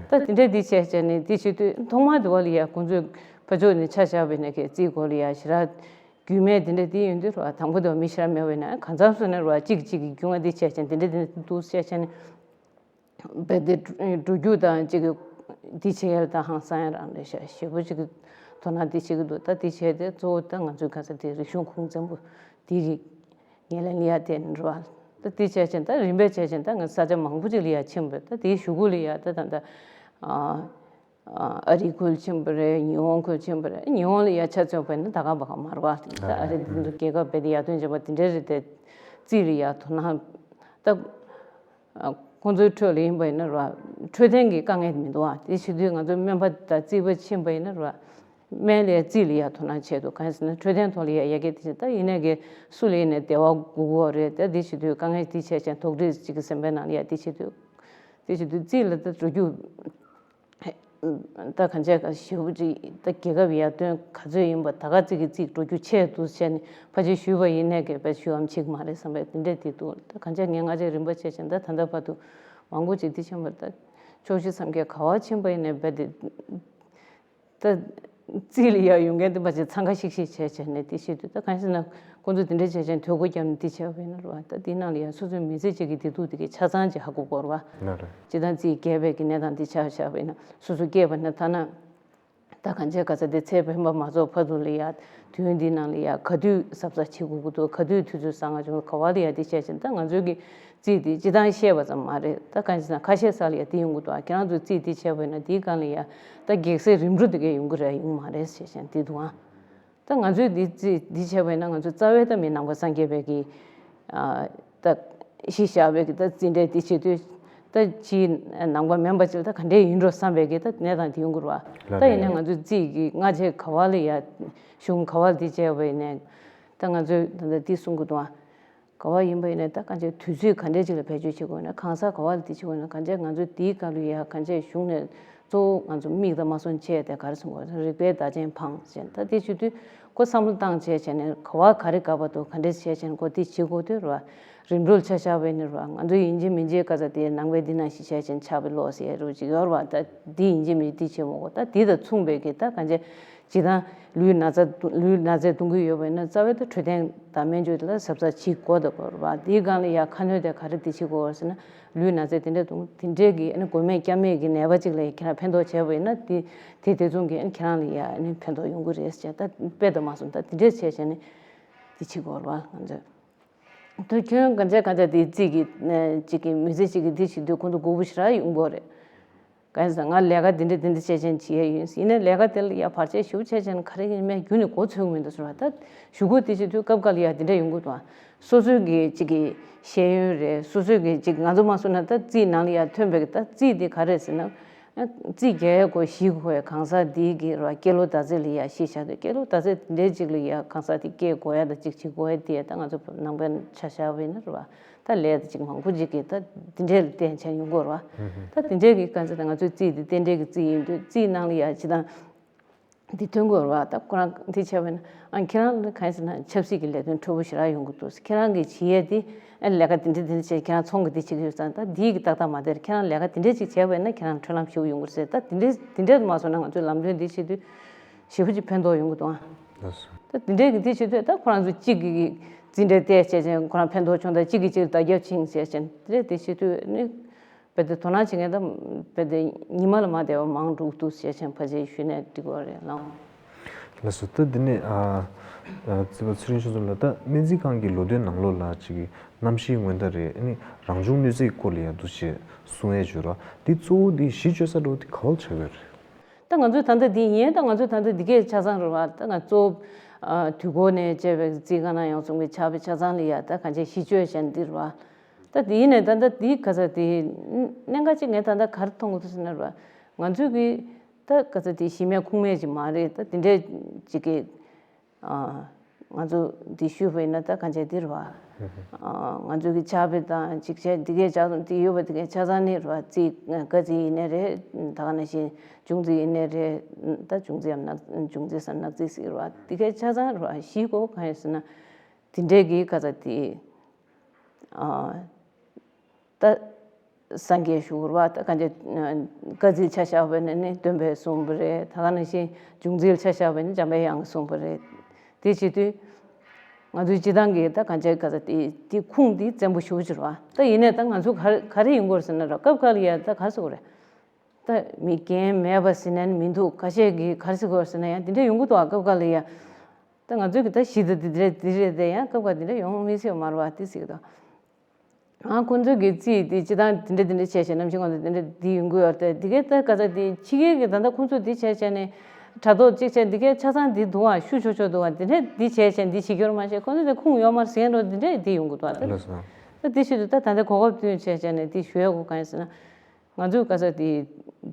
ད་འདི་འདྲ་འདི་བྱས་བྱས་ནས་འདི་བྱེད་དུས་ཐོག་མ་དུ་བ་ལ་ཡ་ཁོང་ཚོས་ཕ་ཕྱོགས་ནས་ཆ་བཞག་པ་ཡིན་ན་གལ་སྲིད་གོ་ལ་ཡ་ཞེ་དྲག་རྒྱུས་མེད་དེ་འདྲ་དེ་ཡོང་དུས་ར་དང་པོ་དེ་བ་མི་ཤེས་ར་མེད་པ་ཡིན་ན་གང་འཚམ་སོང་ན་ར་གཅིག་གིས་གཅིག་གི་རྒྱུས་མངའ་དེ་བྱས་ཅན་དེ་འདྲ་དེ་འདྲ་འདུག་བཤད་བྱས་ནས་བས་དེ་འགྲོ་རྒྱུ་དང་གཅིག་གི་དེ་བྱེད་ཡ་དང་ཧང་སང་ཡ་རང་རེད་ཤག་ཞེ་པོ་གཅིག་གི་དོ་སྣང་དེ་བྱེད་ཀྱི་འདུག་ད་དེ་བྱས་ཏེ་གཙོ་བོ་ད་ང་ཚོའི་ག་ས་དེ་རིག་གཞུང་ཁུངས་བཙན་པོ་དེ་གི་ངེས་ལེན་ལ་ཡ་དེ་འགྲོ་བ་ད་དེ་བྱས་ཅན་ད་རིམ་པས་བྱས་ཅན་ད་ང་ས་ཆ་མང་པོ་ཅིག་ལ་ཡ་ཕྱིན་པ་ད་དེའི་གཞུག་གུ་ལ་ཡ་ད་ད་ད་ཨ། ཨ་རི་ཁུལ་ཕྱིན་པ་རེད། ཉི་ཧོང་ཁུལ་ཕྱིན་པ་རེད། ཉི་ཧོང་ལ་ཡ་ཆ་མཚོན་པ་ཡིན་ན་ད་ག་བ་ག་མ་རེད་བ། ད་ཨ་རི་འདི་ཚོ་རྒྱལ་ཁབ་རྦད་དེ་ཡར་ཐོན་བྱས་པ་དེ་འདྲ་རེད་དེ། རྩིས་ལ་ཡ་དོ་སྣང་ད་ཁོང་ཚོའི་ཁྲོད་ལ་ཡིན་པ་ཡིན་ན་རེད་བ། འཕྲོད་བསྟེན་གྱི་དཀའ་ངལ་མི་འདུག་བ། དེ་བྱེད་དུས་ང་ཚོ་སྨན་པ་དང་རྩིས་པ་ཕྱིན་པ་ཡིན་ན་རེད་བ། སྨན་ལས་རྩིས་ལ་ཡ་དོ་སྣང་བྱས་འདུག་གང་ཡིན་ཟེར་ན་འཕྲོད་བསྟེན་ཐོག་ལ་ཡ་ཡ་གི་དེ་བྱས་ད་ཡིན་ནའི་གི་སུ་ལ་ཡིན་ནའི་བདེ་བ་དགོས་ཀྱི་ཡོད་རེད། ད་དེ་བྱེད་དུས་དཀའ་ངལ་དེ་བྱས་ཅན་དོགས་འདྲི་གཅིག་གི་སེམས་པའི་ནང་ལ་ཡ་དེ་བྱེད་དུས། དེ་བྱེད་དུས་རྩིས་ལ་ད་འགྲོ་རྒྱུ། ད་གང་བྱས་ག་ཞེ་པོ་ཅིག་ད་རྒྱལ་ཁབ་ཡར་ཐོན་ག་ཚོད་ཡིན་པ་ད་ག་ཙིག་གི་ཙིག་འགྲོ་རྒྱུ་ཆེ་འདུག་བྱས་ནས་ཕལ་ཆེར་ཞུས་པ་ཡིན་ནས་གས་པས་ཞུ་འམ་ཆིག་མ་རེད་བསམ་པས་དེ་འདྲས་དེ་འདུག་ད་གང་བྱས་ངས་སྔ་རྗེས་རིམ་པ་བྱས་བྱས་ད་ད་ལྟ་བར་དུ་མང་པོ་ཅིག་འདི་ཕྱིན་པ་ད་ཕྱོགས་བཞི་མཚམས་བརྒྱད་ག་བ་ཕྱིན་པ་ཡིན་ནས་རྦད་དེ། ད་རྩིས་ལ་ཡར་ཡོང་མཁན་དེ་ཕལ་ཆེར་འཚང་ཁ་ཤིག་ཤིག་བྱས་བྱས་ནས་དེ་བཤད་དུས་ད་གང་ཞིག་ན་ཁོང་ཚོ་དེ་འདྲ་བྱས་བྱས་ཐོས་སྒོ་བརྒྱབ་ནས་དེ་བྱས་པ་ཡིན་ན་རེད་བ། ད་དེའི་ནང་ལ་ཡང་སོ་སོའི་མི་ཚེ་གཅིག་གི་བདེ་སྡུག་དེ་གའི་ཆ་ཚང་ཅིག་ཧ་གོ་དགོས་རེད་བ། ལགས་རེད། སྤྱིར་བཏང་རྩིས་རྒྱས་པའི་གི་གནས་སྟངས་དེ་ཆ་བཞག་པ་ཡིན་ན་སོ་སོ་སྐྱེས་པ་ན་ཐ་ན་ད་གང་བྱས་ག་ཚ་དེ་ཚེ་འཕེན་པ་མ་རྫོགས་བར་དུ་ལ་ཡ་དུས་ཡུན་འདིའི་ནང་ལ་ཡ་ག་དུས་གཟབ་གཟབ་བྱེད་དགོས་ཀྱི་འདུག་ག་དུས་དུས་ཚོད་བཟང་ང་བྱུང་ག་བ་ལ་ཡ་དེ་བྱས་བྱས་ད་ང་ཚོའི་གི་རྩིས་དེ་སྤྱིར་བཏང་བཤད་པ་ཙམ་མ་རེད། ད་གང་ཞིག་ན་ཁ་ཤས་ས་ལ་ཡ་དེ་ཡོང་གི་འདུག་ཨ་ཁྱེད་རང་ཚོའི་རྩིས་དེ་བྱས་པ་ཡིན་ན་དེའི་སྒང་ལ་ཡ་ད་གེགས་སེལ་རིམ་གྲོ་དེ་གས་ཡོང་གི་རེད་ཡོང་མ་རེད་ཞེས་བཤད་དེ་འདུག་ཨ། ད་ང་ཚོས་འདི་རྩིས་འདི་བྱས་པ་ཡིན་ན་ང་ཚོ་རྩ་བའི་ད་མི་ནང་པ་སངས་རྒྱས་པའི་གི་ཨ་ད་གཞི་བཞག་པའི་གི་ད་རྩིས་འབྲས་འདི་བྱེད་དུས་ད་ཕྱིའི་ནང་པ་མིན་པ་ཅིག་ད་ག་འདྲས་ཡིན་འགྲོ་བསམ་པའི་གི་ད་གནས་སྟངས་དེ་ཡོང་གི་རེད་བ། ད་ཡིན་ན་ང་ཚོའི་རྩིས་གི་སྔ་རྗེས་ག་བ་ལ་ཡ་གཞུང་ག་བ་ལ་འདི་བྱས་པ་ཡིན་ནའི་ད་ང་ཚོས་ད་ལྟ་འདི་གསུང་གི་འདུག་ཨ། ག་བ་ཡིན་པ་ཡིན་ནའི་ད་གང་ཅི་དུས་ཚོད་ག་འདྲས་ཅིག་ལ་བེད་སྤྱོད་བྱེད་དགོས་ན་གང་ཟག་ག་བ་ལ་དེ་བྱེད་དགོས་ན་གང་ཅི་ང་ཚོ་དེའི་སྐབས་ལ་ཡ་གང་ཅི་གཞུང་ནས་གཙོ་བོ་ང་ཚོ་མིག་དང་མ་སོན་ཆེ་དེ་ག་རེ་གསུང་དགོས་རིག་པའི་བརྡ་ཅན་འཕངས་ཟེར་ད་དེ་བྱེད་དུས་ཁོ་བསམ་བློ་བཏང་བྱས་བྱས་ནས་ག་བ་ག་རེ་དགའ་བ་འདུག་ག་འདྲས་བྱས་བྱས་ནས་ཁོ་དེ་བྱེད་དགོས་དུས་ར་རིམ་གྲོ་ལ་ཆ་བཞག་པ་ཡིན་ན་ར་ང་ཚོ་ཡིན་གཅིག་མིན་གཅིག་ག་ས་དེ་ནང་པའི་འདི་ནང་བཞིན་བྱས་བྱས་ནས་ཆགས་པའི་བློ་ཟེར་རུ་ཅིག་ཡོད་ར་བ། ད་དེ་ཡིན་གཅིག་མིན་གཅིག་དེ་བྱེད་མ་དགོས་ད་དེ་དང་མཚུངས་པའི་གི་ད་གང་ཅི། སྤྱིར་བཏང་ལུས་ན་ཚ་ལུས་ན་ཚས་གདུང་གི་ཡོད་པ་ཡིན་ན་རྩ་བའི་ད་འཕྲོད་བསྟེན་དང་སྨན་བཅོས་དེ་ལ་གཟབ་གཟབ་བྱེད་དགོས་དགོས་རེད་བ། དེའི་སྒང་ལ་ཡ་ཁ་སྣོན་དེ་ག་རེ་དེ་བྱེད་དགོས་ཟེར་ན་ལུས་ན་ཚས་དེ་འདྲ་གདུང་དེ་འདྲས་ཀྱི་ཨ་ནི་མགོ་མེད་སྐྱ་མེད་ཀྱི་ནད་པ་ཅིག་ལ་ཡ་ཁྱེད་རང་ཕན་ཐོགས་བྱས་པ་ཡིན་ན་དེ་དེ་དེ་མཚུངས་ཀྱི་ཨ་ནི་ཁྱེད་རང་ལ་ཡ་ཨ་ནི་ཕན་ཐོགས་ཡོང་གི་རེད་ཟེར་ད་དཔེ་དང་མ་སོང་ད་དེ་འདྲས་བྱས་བྱས་ནས་དེ་བྱེད་དགོས་རེད་བ་ང་ཚོས། དུ་ཁྱོན་གང་ཅི་གང་ཅི་དེ་རྩིས་ཀྱི་ཅིག་གི་མི་ཚེ་ཅིག་གི་དེ་བྱེད་དུས་ཁོང་ཚོ་མགོ་བོ་ཞེ་དྲག་ཡོང་གི་རེད། གང་ཡིན་ཟེར་ང་ལས་ཀ་འདི་འདྲ་འདི་འདྲ་བྱས་བྱས་བྱེད་ཡས་ཡིན། ཡིན་ནའི་ལས་ཀ་དེ་ལ་ཡ་བར་ཆད་ཞེ་པོ་བྱས་བྱས་ན་ག་རེ་ཡིན་མིན་རྒྱུན་ནས་མགོ་ཚོད་ཀྱི་མི་འདུག་ཟེར་བ་ད་གཞུག་གུ་དེ་བྱེད་དུས་སྐབས་འགའ་ལ་ཡ་འདི་འདྲ་ཡོང་གི་འདུག་ཨ། སོ་སོའི་གི་ཅིག་གི་ཤེས་ཡོན་རེད་སོ་སོའི་གི་ཅིག་ང་ཚོ་མ་སུ་ན་ད་རྩིས་ནང་ལ་ཡ་ཐོན་པའི་གི་ད་རྩིས་དེ་ག་རེད་ཟེར་ན། རྩིས་རྒྱག་ཡས་གོ་གཞི་གོ་ཡ་གང་ཟག་འདིའི་གི་ར་སྐྱེས་ལོ་ཟླ་ཚེས་ལ་ཡ་གཞི་བཞག་དུས་སྐྱེས་ལོ་ཟླ་ཚེས་འདི་འདྲའི་ཅིག་ལ་ཡ་གང་ཟག་དེ་སྐྱེ་དགོས་ཡ་ད་ཅིག་བྱེད་དགོས་ཡ་དེ་ད་ང་ཚོ་ནང་པའི་ཆ་བཞག་པ་ཡིན་ན་ར་བ། ད་ལས་ད་ཅིག་མང་པོ་ཅིག་གིས་ད་འདི་འདྲས་ལ་བརྟེན་བྱས་ཡོང་དགོས་རེད་བ། ད་འདི་འདྲས་ཀྱི་ག་ཚོད་ད་ང་ཚོའི་རྩིས་འདི་རྟེན་འབྲེལ་གྱི་རྩིས་ཡིན་དུས་རྩིས་ནང་ལ་ཡ་ཇི་ལྟར་འདི་ཐོན་དགོས་རེད་བ། ད་ཁོ་རང་འདི་བྱས་པ་ཡིན་ན་ཨ་ཁྱེད་རང་ལ་གང་ཡིན་ཟེར་ན་ཆབ་སྲིད་ཀྱི་ལས་དོན་འཕྲོ་བོ་ཞེ་དྲག་ཡོང་གི་འདུག་ཁྱེད་རང་གིས་བྱེད་ཡས་དེ་ཨ་ལས་ཀ་འདི་འདྲ་འདི་འདྲ་བྱས་ཁྱེད་རང་ཚོང་གི་འདི་བྱེད་ཀྱི་ཡོད་ཙང་ད་འདིའི་གི་ཏག་ཏག་མ་བསྡད་ཁྱེད་རང་ལས་ཀ་འདི་འདྲ་ཅིག་བྱས་པ་ཡིན་ན་ཁྱེད་རང་འཕྲུལ་ལམ་ཞུ་ཡོང་གི་རེད་ཟེར། ད་འདི་འདྲ་འདི་འདྲ་མ་སོང་ན་ང་ཚོའི་ལམ་སྟོན་འདི་བྱེད་དུས་ཞེ་པོ་ཅིག་ཕན་ཐོགས་ཡོང་གི་འདུག་ཨ། ལགས་སོ། ད་དེ་འདྲའི་གི་དེ་བྱེད་དུས་ད་ཁོ་རང་ཚོ་གཅིག་གི་རྩིས་འབྲས་བལྟས་བྱས་བྱས་ཁོ་རང་ཕན་ཐོགས་བྱུང་ད་གཅིག་གིས་གཅིག་ལ་བརྡ་རྒྱབ་ཕྱིན་བྱས་བྱས་དེ་འདྲ་དེ་བྱེད་དུས་ནི་རྦད་དེ་དོ་སྣང་བྱེད་མཁན་ད་རྦད་དེ་ཉི་མ་ལ་མ་བསྡད་པ་མང་འགྲོ་གི་འདུག་བྱས་བྱས་ཕལ་ཆེར་ཞུས་ནས་འགྲིག་གི་རེད་ལགས། ལགས་སོ། ད་འདི་ནས་ཨ་ཨ་རྩིས་པ་ཚེ་རིང་ཆོས་འཛོམས་ལགས་ད་སྨན་རྩིས་ཁང་གི་ལོ་ཐོའི་ནང་ལོགས་ལ་ཅིག་གི་གནམ་གཤིས་སྔོན་བརྡ་རེད་ཨ་ནི་རང་བྱུང་གནོད་འཚེའི་སྐོར་ལ་ཡང་འདུག་ཅེས་གསུང་ཡས་བརྗོད་ར་འདི་གཙོ་བོ་འདི་གཞི་བཅོལ་ས་འགྲོ་འདི་ག་བ་ལ་ཆགས་ཡོད་རེད། ད་ང་ཚོས་ད་ལྟ་འདི་ཡིན་ད་ང་ཚོས་ད་ལྟ་འདི་གས་ཆ་ཚང་རེད་བ། ད་ང་གཙོ་བོ་དུས་འཁོར་ནས་བཅས་པའི་རྩིས་ཁང་ནང་ཡོང་སོང་གི་ཆགས་པའི་ཆ་ཚང་ལ་ཡ་ད་གང་ཅི་གཞི་བཅོལ་བྱས་འདི་རེད་བ། ད་འདི་ཡིན་ནས་ད་ལྟ་འདི་ག་ས་དེ་གནད་འགག་ཅིག་ངས་ད་ལྟ་ག་རེ་མཐོང་གི་འདུག་ཟེར་ན་རེད་བ། ང་ཚོས་གི་ད་ག་ས་དེ་གཞི་མེད་ཁུངས་མེད་ཅིག་མ་རེད། ད་འདི་འདྲས་ཅིག་གི་ང་ཚོ་འདི་ཞུས་པ་ཡིན་ན་ད་གང་བྱས་འདི་རེད་བ། ང་ཚོ་གི་ཕྱག་དཔེ་དང་ཅིག་བྱས་འདི་གས་ཆ་ཚང་འདི་ཡོད་པ་འདི་གས་ཆ་ཚང་ནི་རེད་བ། རྩིས་དཀའ་རྩིས་ཡིན་ནའི་རེད། ད་ག་ནང་བཞིན་འབྱུང་རྩིས་ཡིན་ནའི་རེད། ད་འབྱུང་རྩིས་ཡམ་ནག་འབྱུང་རྩིས་སམ་ནག་རྩིས་ཟེར་བ་འདི་གས་ཆ་ཚང་རེད་བ། གཞི་གོ་གང་ཡིན་ཟེར་ན་འདི་འདྲས་གི་ག་ཚ་དེ། ད་སངས་རྒྱས་ཞུ་བར་བ་ད་གང་ཅི་དཀའ་ཚིག་ཆ་བཞག་པ་ནི་ནི་སྟོན་པས་གསུངས་པ་རེད། ད་ག་ནང་བཞིན་འབྱུང་རྩིས་ཆ་བཞག་པ་ནི་འཇམ་པའི་དབྱངས་གསུངས་པ་རེད། དེ་བྱེད་དུས་ང་ཚོའི་སྤྱི་བཏང་གི་ད་གང་ཅི་ག་ཚ་དེ་དེ་ཁུངས་དེ་བཙན་པོ་ཞུ་ཕྱིར་བ་ད་ཡིན་ནས་ད་ང་ཚོ་ག་རེ་ག་རེ་ཡིན་དགོས་ཟེར་ན་ར་སྐབས་འགའ་ལ་ཡ་ད་ག་རེ་ཟེར་དགོས་རེད། ད་མི་རྒན་མེད་པ་ཟེར་ནས་མི་འདུག་ཁ་ཤས་ཀྱིས་ག་རེ་ཟེར་དགོས་ཟེར་ན་ཡང་དེ་འདྲ་ཡོང་གི་འདུག་ཨ། སྐབས་འགའ་ལ་ཡ་ད་ང་ཚོའི་གི་ད་གཞི་ད་དེ་འདྲ་དེ་རེད་དེ་ཡང་སྐབས་འགའ་དེ་འདྲ་ཡོང་མི་སྲིད་པ་མ་རེད་བ་དེ་ཟེར་གི་འདུག་ང་ཁོང་ཚོས་ཀྱི་རྩིས་དེ་སྤྱི་བཏང་དེ་འདྲ་དེ་འདྲ་བྱས་བྱས་ནམ་ཞིག་ང་ཚོ་དེ་འདྲ་འདི་ཡོང་གི་ཡོད་རེད། དེ་གའི་ད་ག་ཚ་དེ་ཕྱི་རྒྱལ་གྱི་ད་ལྟ་ཁོང་ཚོས་འདི་བྱས་བྱས་ནས་དྲ་ཐོག་གཅིག་བྱས་འདི་གའི་ཆ་ཚང་འདི་འདུག་ཨ། ཤུ་ཆོག་ཆོག་འདུག་ཨ། དེ་འདྲ་འདི་བྱས་བྱས་འདི་བྱེད་རྒྱུར་མ་བྱས་ཁོང་ཚོས་དེ་ཁུངས་ཡོད་མ་རེད་ཟེར་འགྲོ་དེ་འདྲ་འདི་ཡོང་གི་འདུག་ཨ། ད་ལགས་སོ། ད་དེ་ཤུ་དུ་ད་ད་ལྟ་གོ་སྐབས་བསྟུན་བྱས་བྱས་ནས་འདི་ཞུ་ཡག་གོ་གང་ཡིན་ཟེར་ན། ང་ཚོའི་ག་ས་དེ་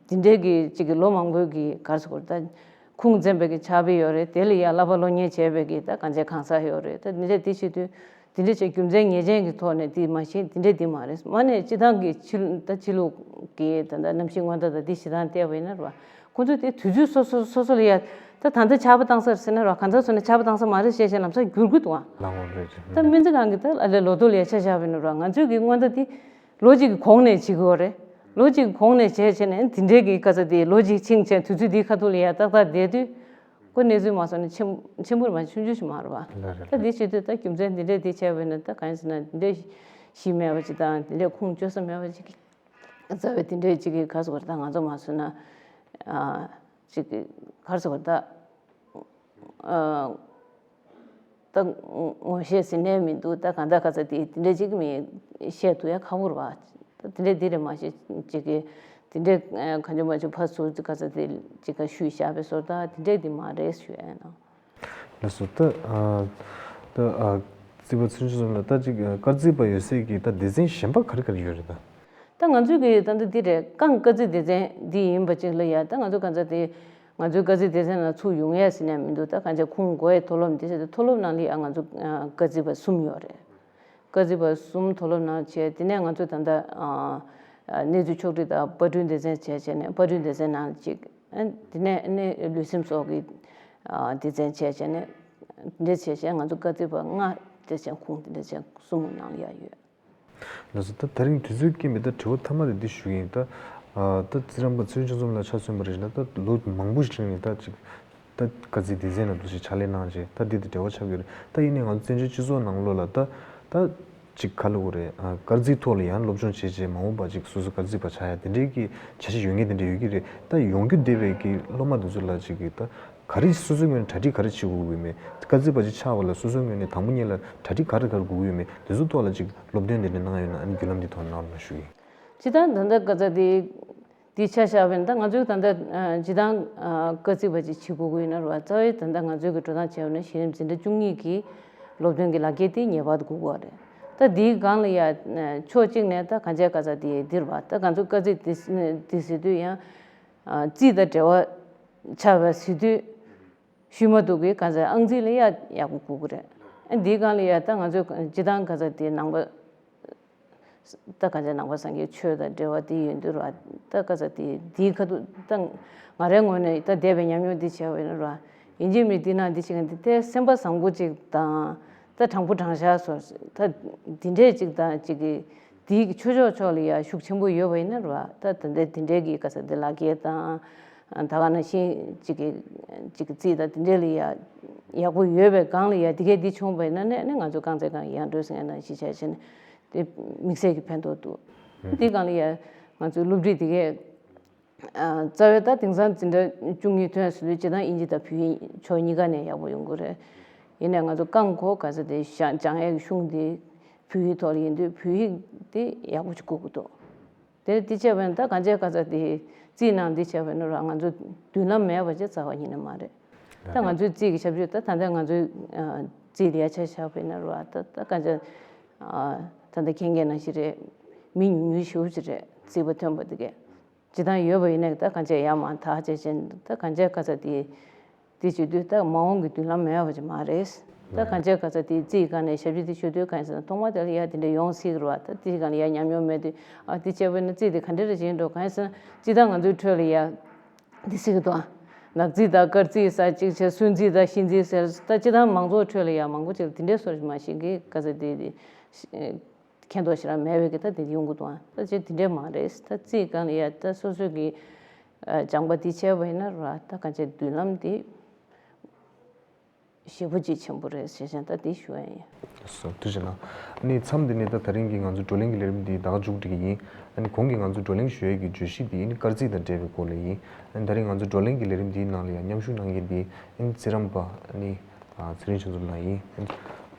དེ་འདྲའི་གི་གཅིག་གི་ལོ་མང་པོའི་གི་ག་རེ་ཟེར་དགོས་རེད། ད་ཁུངས་བཙན་པའི་གི་ཕྱག་དཔེ་ཡོད་རེད། དེ་ལ་ཡ་བསླབ་པ་སློབ་གཉེར་བྱས་པའི་གི་ད་གང་བྱས་གང་ཟག་ཡོད་རེད། ད་དེ་འདྲ་དེ་བྱེད་དུས་དེ་འདྲ་བྱས་རྒྱུ་མཚན་ངེས་ཅན་གྱི་ཐོག་ནས་དེ་མ་ཤེས་དེ་འདྲ་དེ་མ་རེད། མ་ནས་སྤྱི་བཏང་གི་ཕྱི་ད་ཕྱི་ལོགས་ གི་ད་ལྟ་གནམ་གཤིས་སྔོན་བརྡ་དང་འདི་ཞེ་དྲག་བལྟས་པ་ཡིན་ན་རེད་བ། ཁོང་ཚོས་དེ་དུས་ཚོད་སོ་སོ་སོ་སོ་ལ་ཡ། ད་ད་ལྟ་ཆར་པ་བཏང་ས་རེད་ཟེར་ན་རེད་བ། གང་ཟག་ཚོ་ནས་ཆར་པ་བཏང་ས་མ་རེད་ཅེས་བྱས་ལམ་སང་འགྱུར་གྱི་འདུག་བ། ལམ་འོང་རེད་ཅེས། ད་སྨན་རྩིས་ཁང་གི་ད་ཨ་ལས་ལོ་ཐོ་ལ་ཡ་ཆ་བཞག་པ་ཡིན་ན་རེད་བ། ང་ཚོས་ཀྱི་སྔོན་བརྡ་དེ་ལོ་གཅིག་གི་གོང་ནས་བྱེད་དགོས་རེད། ལོ་གཅིག་གི་གོང་ནས་བྱས་བྱས་ནས་དེ་འདྲའི་གི་ག་ཚ་དེ་ལོ་གཅིག་ཕྱིན་བྱས་དུས་ཚོད་དེའི་ཁ་ཐུག་ལ་ཡ་ཏག་ཏག་བསྡད་དུས། ཁོ་གནས་ཚུལ་མ་སོང་ན་ཆེན་ཆེན་པོ་རེད་མ་ཆུང་ཆུང་ཞིག་མ་རེད་བ། ལགས་རེད། ད་འདི་བྱེད་དུས་ད་རྒྱུ་མཚན་འདི་འདྲས་འདི་བྱས་པ་ཡིན་ན་ད་གང་ཡིན་ཟེར་ན་འདི་འདྲས་གཞི་མེད་པ་ཅིག་དང་འདི་འདྲས་ཁུངས་བཅོལ་ས་མེད་པ་ཅིག་རྩ་བའི་དེ་འདྲས་ཅིག་གི་ག་རེ་ཟེར་དགོས་རེད། ད་ང་ཚོ་མ་བཟོས་ན་ཨ་ཅིག་གི་ག་རེ་ཟེར་དགོས་རེད། ད་ཨ་ད་ངོ་ཤེས་ཟིན་ནས་མི་འདུག་ད་གང་ལྟར་ག་ཚ་དེ་དེ་འདྲས་ཅིག་མི་བཤད་ཐུབ་ཡ་ཁག་པོ་རེད་བ། ད་དེ་འདྲས་དེ་རེད་མ་གཞི་ཅིག་གི་དེ་འདྲས་གང་བྱུང་མ་བྱུང་ཕར་ཚུར་ག་ཚ་དེ་ཅིག་ག་ཤུལ་བཞག་པའི་བཟོ་ལྟ་དེ་འདྲས་དེ་མ་རེད་ཞུ་ཡ་ཡིན་ནོ། ལགས་སོ། ད་ཨ་ད་ཨ་རྩིས་པ་ཚུན་ཆད་ཙམ་ལ་ད་ཅིག་སྐར་རྩིས་པ་ཡོད་སའི་གི་ད་སྡེ་ཚན་གཞན་པ་ག་རེ་ག་རེ་ཡོད་རེད་ད། ད་ང་ཚོའི་གི་ད་ལྟ་འདི་རེད། རྐང་སྐར་རྩིས་སྡེ་ཚན་འདི་ཡིན་པ་ཅིག་ལ་ཡ་ད་ང་ཚོ་ག་ཚ་དེ་ང་ཚོའི་སྐར་རྩིས་སྡེ་ཚན་ལ་ཚུར་ཡོང་ཡ་ཟེར་ནས་མི་འདུག་ད་གང་ཅི་ཁུངས་དགོས་ཡ་མཐོ་སློབ་འདི་ཟེར་ཏེ་མཐོ་སློབ་ནང་ལ་ཡ་ང་ཚོ་ཨ་སྐར་རྩིས་པ་གསུམ་ཡོད་རེད། སྐར་རྩིས་པ་གསུམ་མཐོ་སློབ་ནང་བྱས། དེ་ནས་ང་ཚོ་ད་ལྟ་ཨ་ཨ་གནས་ཚུལ་ཕྱོགས་སྒྲིག་དང་པར་སྐྲུན་སྡེ་ཚན་བྱས་བྱས་ནས་པར་སྐྲུན་སྡེ་ཚན་ནང་གཅིག་ཨ་དེ་ནས་ཨ་ནི་ལུས་སེམས་སོགས་ཀྱི་ཨ་སྡེ་ཚན་བྱས་བྱས་ནས་འདི་འདྲས་བྱས་བྱས་ང་ཚོ་སྐར་རྩིས་པ་ལྔ་སྡེ་ཚན་ཁུངས་འདི་འདྲས་བྱས་གསུམ་ནང་ལ་ཡ་ཡོད། ལགས་སོ། ད་དེ་རིང་དུས་ཚོད་རྐྱེན་པས་ད་དྲི་བ་མཐའ་མ་དེ་འདི་ཞུ་གི་ཡིན། ད་ཨ་ད་རྩིས་རིག་པ་ཚུན་ཆད་ཙམ་ལ་ཆ་མཚོན་པ་རེད་ན་ད་ལོ་མང་པོ་ཞིག་རིང་ནས་ད་ཅིག་ད་སྐར་རྩིས་སྡེ་ཚན་ལ་འདུ་ཞིག་ཕྱག་ལས་གནང་རྗེས་ད་འདི་དང་འབྲེལ་བ་ཆགས་ཀྱི་རེད། ད་ཡིན་ནའི་ང་ཚོ་བཙན་བྱོལ་སྤྱི་ཚོགས་ནང་ལོགས་ལ་ད་ད་ཅིག་ག་ལབ་དགོས་རེད། ཨ་སྐར་རྩིས་ཐོག་ལ་ཡང་སློབ་སྦྱོང་བྱས་རྗེས་མ་འོངས་པ་ཅིག་སོ་སོ་སྐར་རྩིས་པ་ཆགས་ཡ་དེ་འདྲའི་གི་བྱ་གཞི་ཡོད་མཁན་དེ་འདྲ་ཡོད་ཀྱི་རེད། ད་ཡོང་རྒྱུ་བསྡད་པའི་གི་སློབ་མ་དེ་ཚོ་ལ་ཅིག་གི་ད་ག་རེ་སོ་སོའི་ངོས་ནས་གྲ་སྒྲིག་ག་རེ་བྱེད་དགོས་ཀྱི་ཡོད་མེད། སྐར་རྩིས་པ་ཅིག་ཆགས་པ་ལ་སོ་སོའི་ངོས་ནས་དང་པོ་ཉིད་ལ་གྲ་སྒྲིག་ག་རེ་ག་རེ་དགོས་ཀྱི་ཡོད་མེད་དེ་ཚོ་ཐོག་ལ་ཅིག་སློབ་སྟོན་དེ་འདྲ་གནང་ཡོད་ན་ཨ་ནི་བརྒྱུད་ལམ་འདི་ཐོག་གནང་རོགས་གནང་ཞུ་གི་ཡིན། སྤྱིར་བཏང་ད་ལྟ་ག་ཚ་དེ་དེ་ཆ་བཞག་པ་ཡིན་ན་ད་ང་ཚོའི་ད་ལྟ་ཨ་སྤྱིར་བཏང་ཨ་སྐར་རྩིས་པ་ཅིག་བྱེད་དགོས་ཀྱི་ཡོད་ན་རེད་བ། རྩ་བའི་ད་ལྟ་ང་ཚོའི་གི་འགྲོ་སྟངས་བྱས་པ་ན་གཞི་རིམ་འཛིན་གྲྭ་བཅུ་གཉིས་ཀྱི་སློབ་སྟོན་གྱི་ལག་འཁྱེར་དེ་ངེས་པར་དུ་དགོས་ཀྱི་རེད། ད་དེའི་སྒང་ལ་ཡ་ཕྱོགས་གཅིག་ནས་ད་གང་བྱས་ག་ཚ་དེ་འདི་རེད་བ། ད་ང་ཚོ་སྐར་རྩིས་དེ་དེ་ཟེར་དུས་ཡང་ཨ་རྩིས་དང་འབྲེལ་བ་ཆགས་པ་ཟེར་དུས། ཤུལ་མ་འདུག་གི་ག་ཚ་ཨང་རྩིས་ལ་ཡ་ཡག་པོ་དགོས་ཀྱི་རེད། ཨ་འདིའི་སྒང་ལ་ཡ་ད་ང་ཚོས་སྤྱིར་བཏང་ག་ཚ་དེ་ནང་པ་ད་ག་ཚ་ནང་པ་སངས་རྒྱས་ཆོས་དང་འབྲེལ་བ་དེ་ཡོད་འདུག་ར། ད་ག་ཚ་དེ་དེའི་ཁ་ཐུག་ད་ང་རའི་ངོས་ནས་ད་འདས་པའི་ཉམས་མྱོང་འདི་བྱས་པ་ཡིན་ན་ར། ཡིན་གཅིག་མིན་གཅིག་འདི་ནང་འདི་བྱེད་མཁན་འདི་དེ་སེམས་པ་བཟང་པོ་ཅིག་དང་ད་དྲང་པོ་དྲང་བཞག་སོ་ད་འདི་འདྲས་ཅིག་དང་ཅིག་གི་དེའི་ཆོས་ཕྱོགས་ཕྱོགས་ལ་ཡ་ཤུགས་ཆེན་པོ་ཡོད་པ་ཡིན་ན་ར། ད་ད་ལྟ་དེ་འདྲའི་གི་ག་ས་དེ་ལག་འཁྱེར་དང་ད་ག་ནང་བཞིན་ཅིག་གི་ཅིག་གི་རྩིས་དང་དེ་འདྲའི་ལ་ཡ་ཡག་པོ་ཡོད་པའི་སྒང་ལ་ཡ་དེ་གས་དེ་བྱུང་བ་ཡིན་ན་ནས་ནས་ང་ཚོ་རྐང་རྩེད་ཁང་ཡར་འགྲོ་ཟེར་ནང་བཞིན་བྱས་བྱས་ནས་དེ་དམིགས་བསལ་གྱི་ཕན་ཐོགས་འདུག་དེ་སྒང་ལ་ཡ་ང་ཚོའི་སློབ་ཁྲིད་དེ་གས། རྩ་བའི་ད་དེང་སང་འཛིན་གྲྭ་བཅུ་གཉིས་ཐོན་ཟེར་དུས་སྤྱིར་བཏང་དབྱིན་ཇི་དང་བོད་ཡིག་ཕྱོགས་གཉིས་ཀ་ནས་ཡག་པོ་ཡོང་གི་རེད། ཡིན་ནའི་ང་ཚོ་རྐང་འཁོར་ག་ས་དེ་སྦྱང་སྦྱང་ཡག་གཞུང་དེ་བོད་ཡིག་ཐོག་ལ་ཡིན་དུས་བོད་ཡིག་དེ་ཡག་པོ་ཞིག་དགོས་ཀྱི་འདུག་དེ་དེ་བྱས་པ་ཡིན་ད་གང་བྱས་ག་ས་དེ་རྩིས་ནང་འདི་བྱས་པ་ཡིན་ན་ར་ང་ཚོ་མདུན་ལམ་མེད་པ་ཅིག་རྩ་བ་ཉིད་ནས་མ་རེད། ད་ང་ཚོའི་རྩིས་ཀྱི་ཞབས་ཞུ་ད་ད་ལྟ་ང་ཚོའི་རྩིས་དེ་ཡ་ཆ་བཞག་པ་ཡིན་ན་ར་ད་ད་གང་བྱས་ད་ལྟ་མཁྱེན་མཁན་ནང་བཞིན་རེད། མི་ཉུང་ཉུང་ཞེ་པོ་ཅིག་རེད་རྩིས་པ་ཐོན་པ་དེ་གས། སྤྱིར་བཏང་ཡོད་པ་ཡིན་ནའི་ད་གང་བྱས་ཡར་མར་ཐག་བཅད་བྱས་ད་གང་བྱས་ག་ས་དེ་དེ་བྱེད་དུས་ད་མ་འོངས་ཀྱི་མདུན་ལམ་མེད་པ་ཅིག་མ་རེད། ད་གང་བྱས་ག་ས་དེ་རྩིས་སྒང་ནས་ཞབས་ཕྱི་དེ་ཞུ་དུས་གང་ཡིན་ཟེར་ན་ཐོག་མ་དེ་ལ་ཡ་དེ་འདྲ་ཡོང་སྲིད་ཀྱི་རེད་བ། ད་རྩིས་སྒང་ལ་ཡ་ཉམས་མྱོང་མེད་དུས་ཨ་དེ་བྱས་པ་ཡིན་ན་རྩིས་དེ་ག་འདྲ་རེ་བྱེད་འགྲོ་གང་ཡིན་ཟེར་ན་སྤྱིར་བཏང་ང་ཚོའི་ཁྲོད་ལ་ཡ་དེ་སྲིད་ཀྱི་དང་ནག་རྩིས་དང་སྐར་རྩིས་ཟེར་གཅིག་བྱས་སོན་རྩིས་དང་གཤིན་རྩིས་ཟེར་ད་སྤྱིར་བཏང་མང་ཚོགས་ཁྲོད་ལ་ཡ་མང་པོ་ཅིག་ལ་དེ་འདྲའི་སོར་མ་ཤེས་ཀྱི་ག་ས་དེ་དེ། མཁྱེན་རྟོགས་ཞེ་དྲག་མེད་པའི་གི་ད་དེ་ཡོང་གི་འདུག་ཨ་ད་ཅིག་དེ་འདྲས་མ་རེད། ད་རྩིས་སྒང་ལ་ཡ་ད་སོ་སོའི་གི་ཨ་སྦྱངས་པ་དེ་བྱས་པ་ཡིན་ན་ར་ད་གང་ཅི་མདུན་ལམ་དེ་ཞེ་པོ་ཅིག་ཆེན་པོ་རེད་ཞེས་བྱས་ད་དེ་ཞུ་ཡ་ཡིན། སོ་ཐུགས་རྗེ་གནང་། ཨ་ནི་མཚམས་འདི་ནས་ད་དེ་རིང་གི་ང་ཚོ་བགྲོ་གླེང་གི་ལས་རིམ་འདི་ད་ག་མཇུག་སྒྲིལ་གྱི་ཡིན། ཨ་ནི་གོང་གི་ང་ཚོ་བགྲོ་གླེང་ཞུ་ཡས་ཀྱི་བརྗོད་གཞི་འདི་ཨ་ནི་སྐར་རྩིས་དང་འབྲེལ་བའི་སྐོར་ལ་ཡིན། ཨ་ནི་དེ་རིང་ང་ཚོ་བགྲོ་གླེང་གི་ལས་རིམ་འདིའི་ནང་ལ་ཡང་མཉམ་ཞུགས་གནང་མཁན་འདི་ཨ་ནི་རྩིས་རིག་པ་ཨ་ནི། ཚེ་རིང་ཆོས་འཛོམས་ལགས་ཡིན།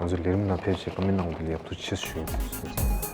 ང་ཚོའི་ལས་རིམ་ནང་ཕེབས་བྱས་བཀའ་མོལ་གནང་བ་ལ་ཡག་ཐུགས་ཆེ་ཞུ་ཡིན།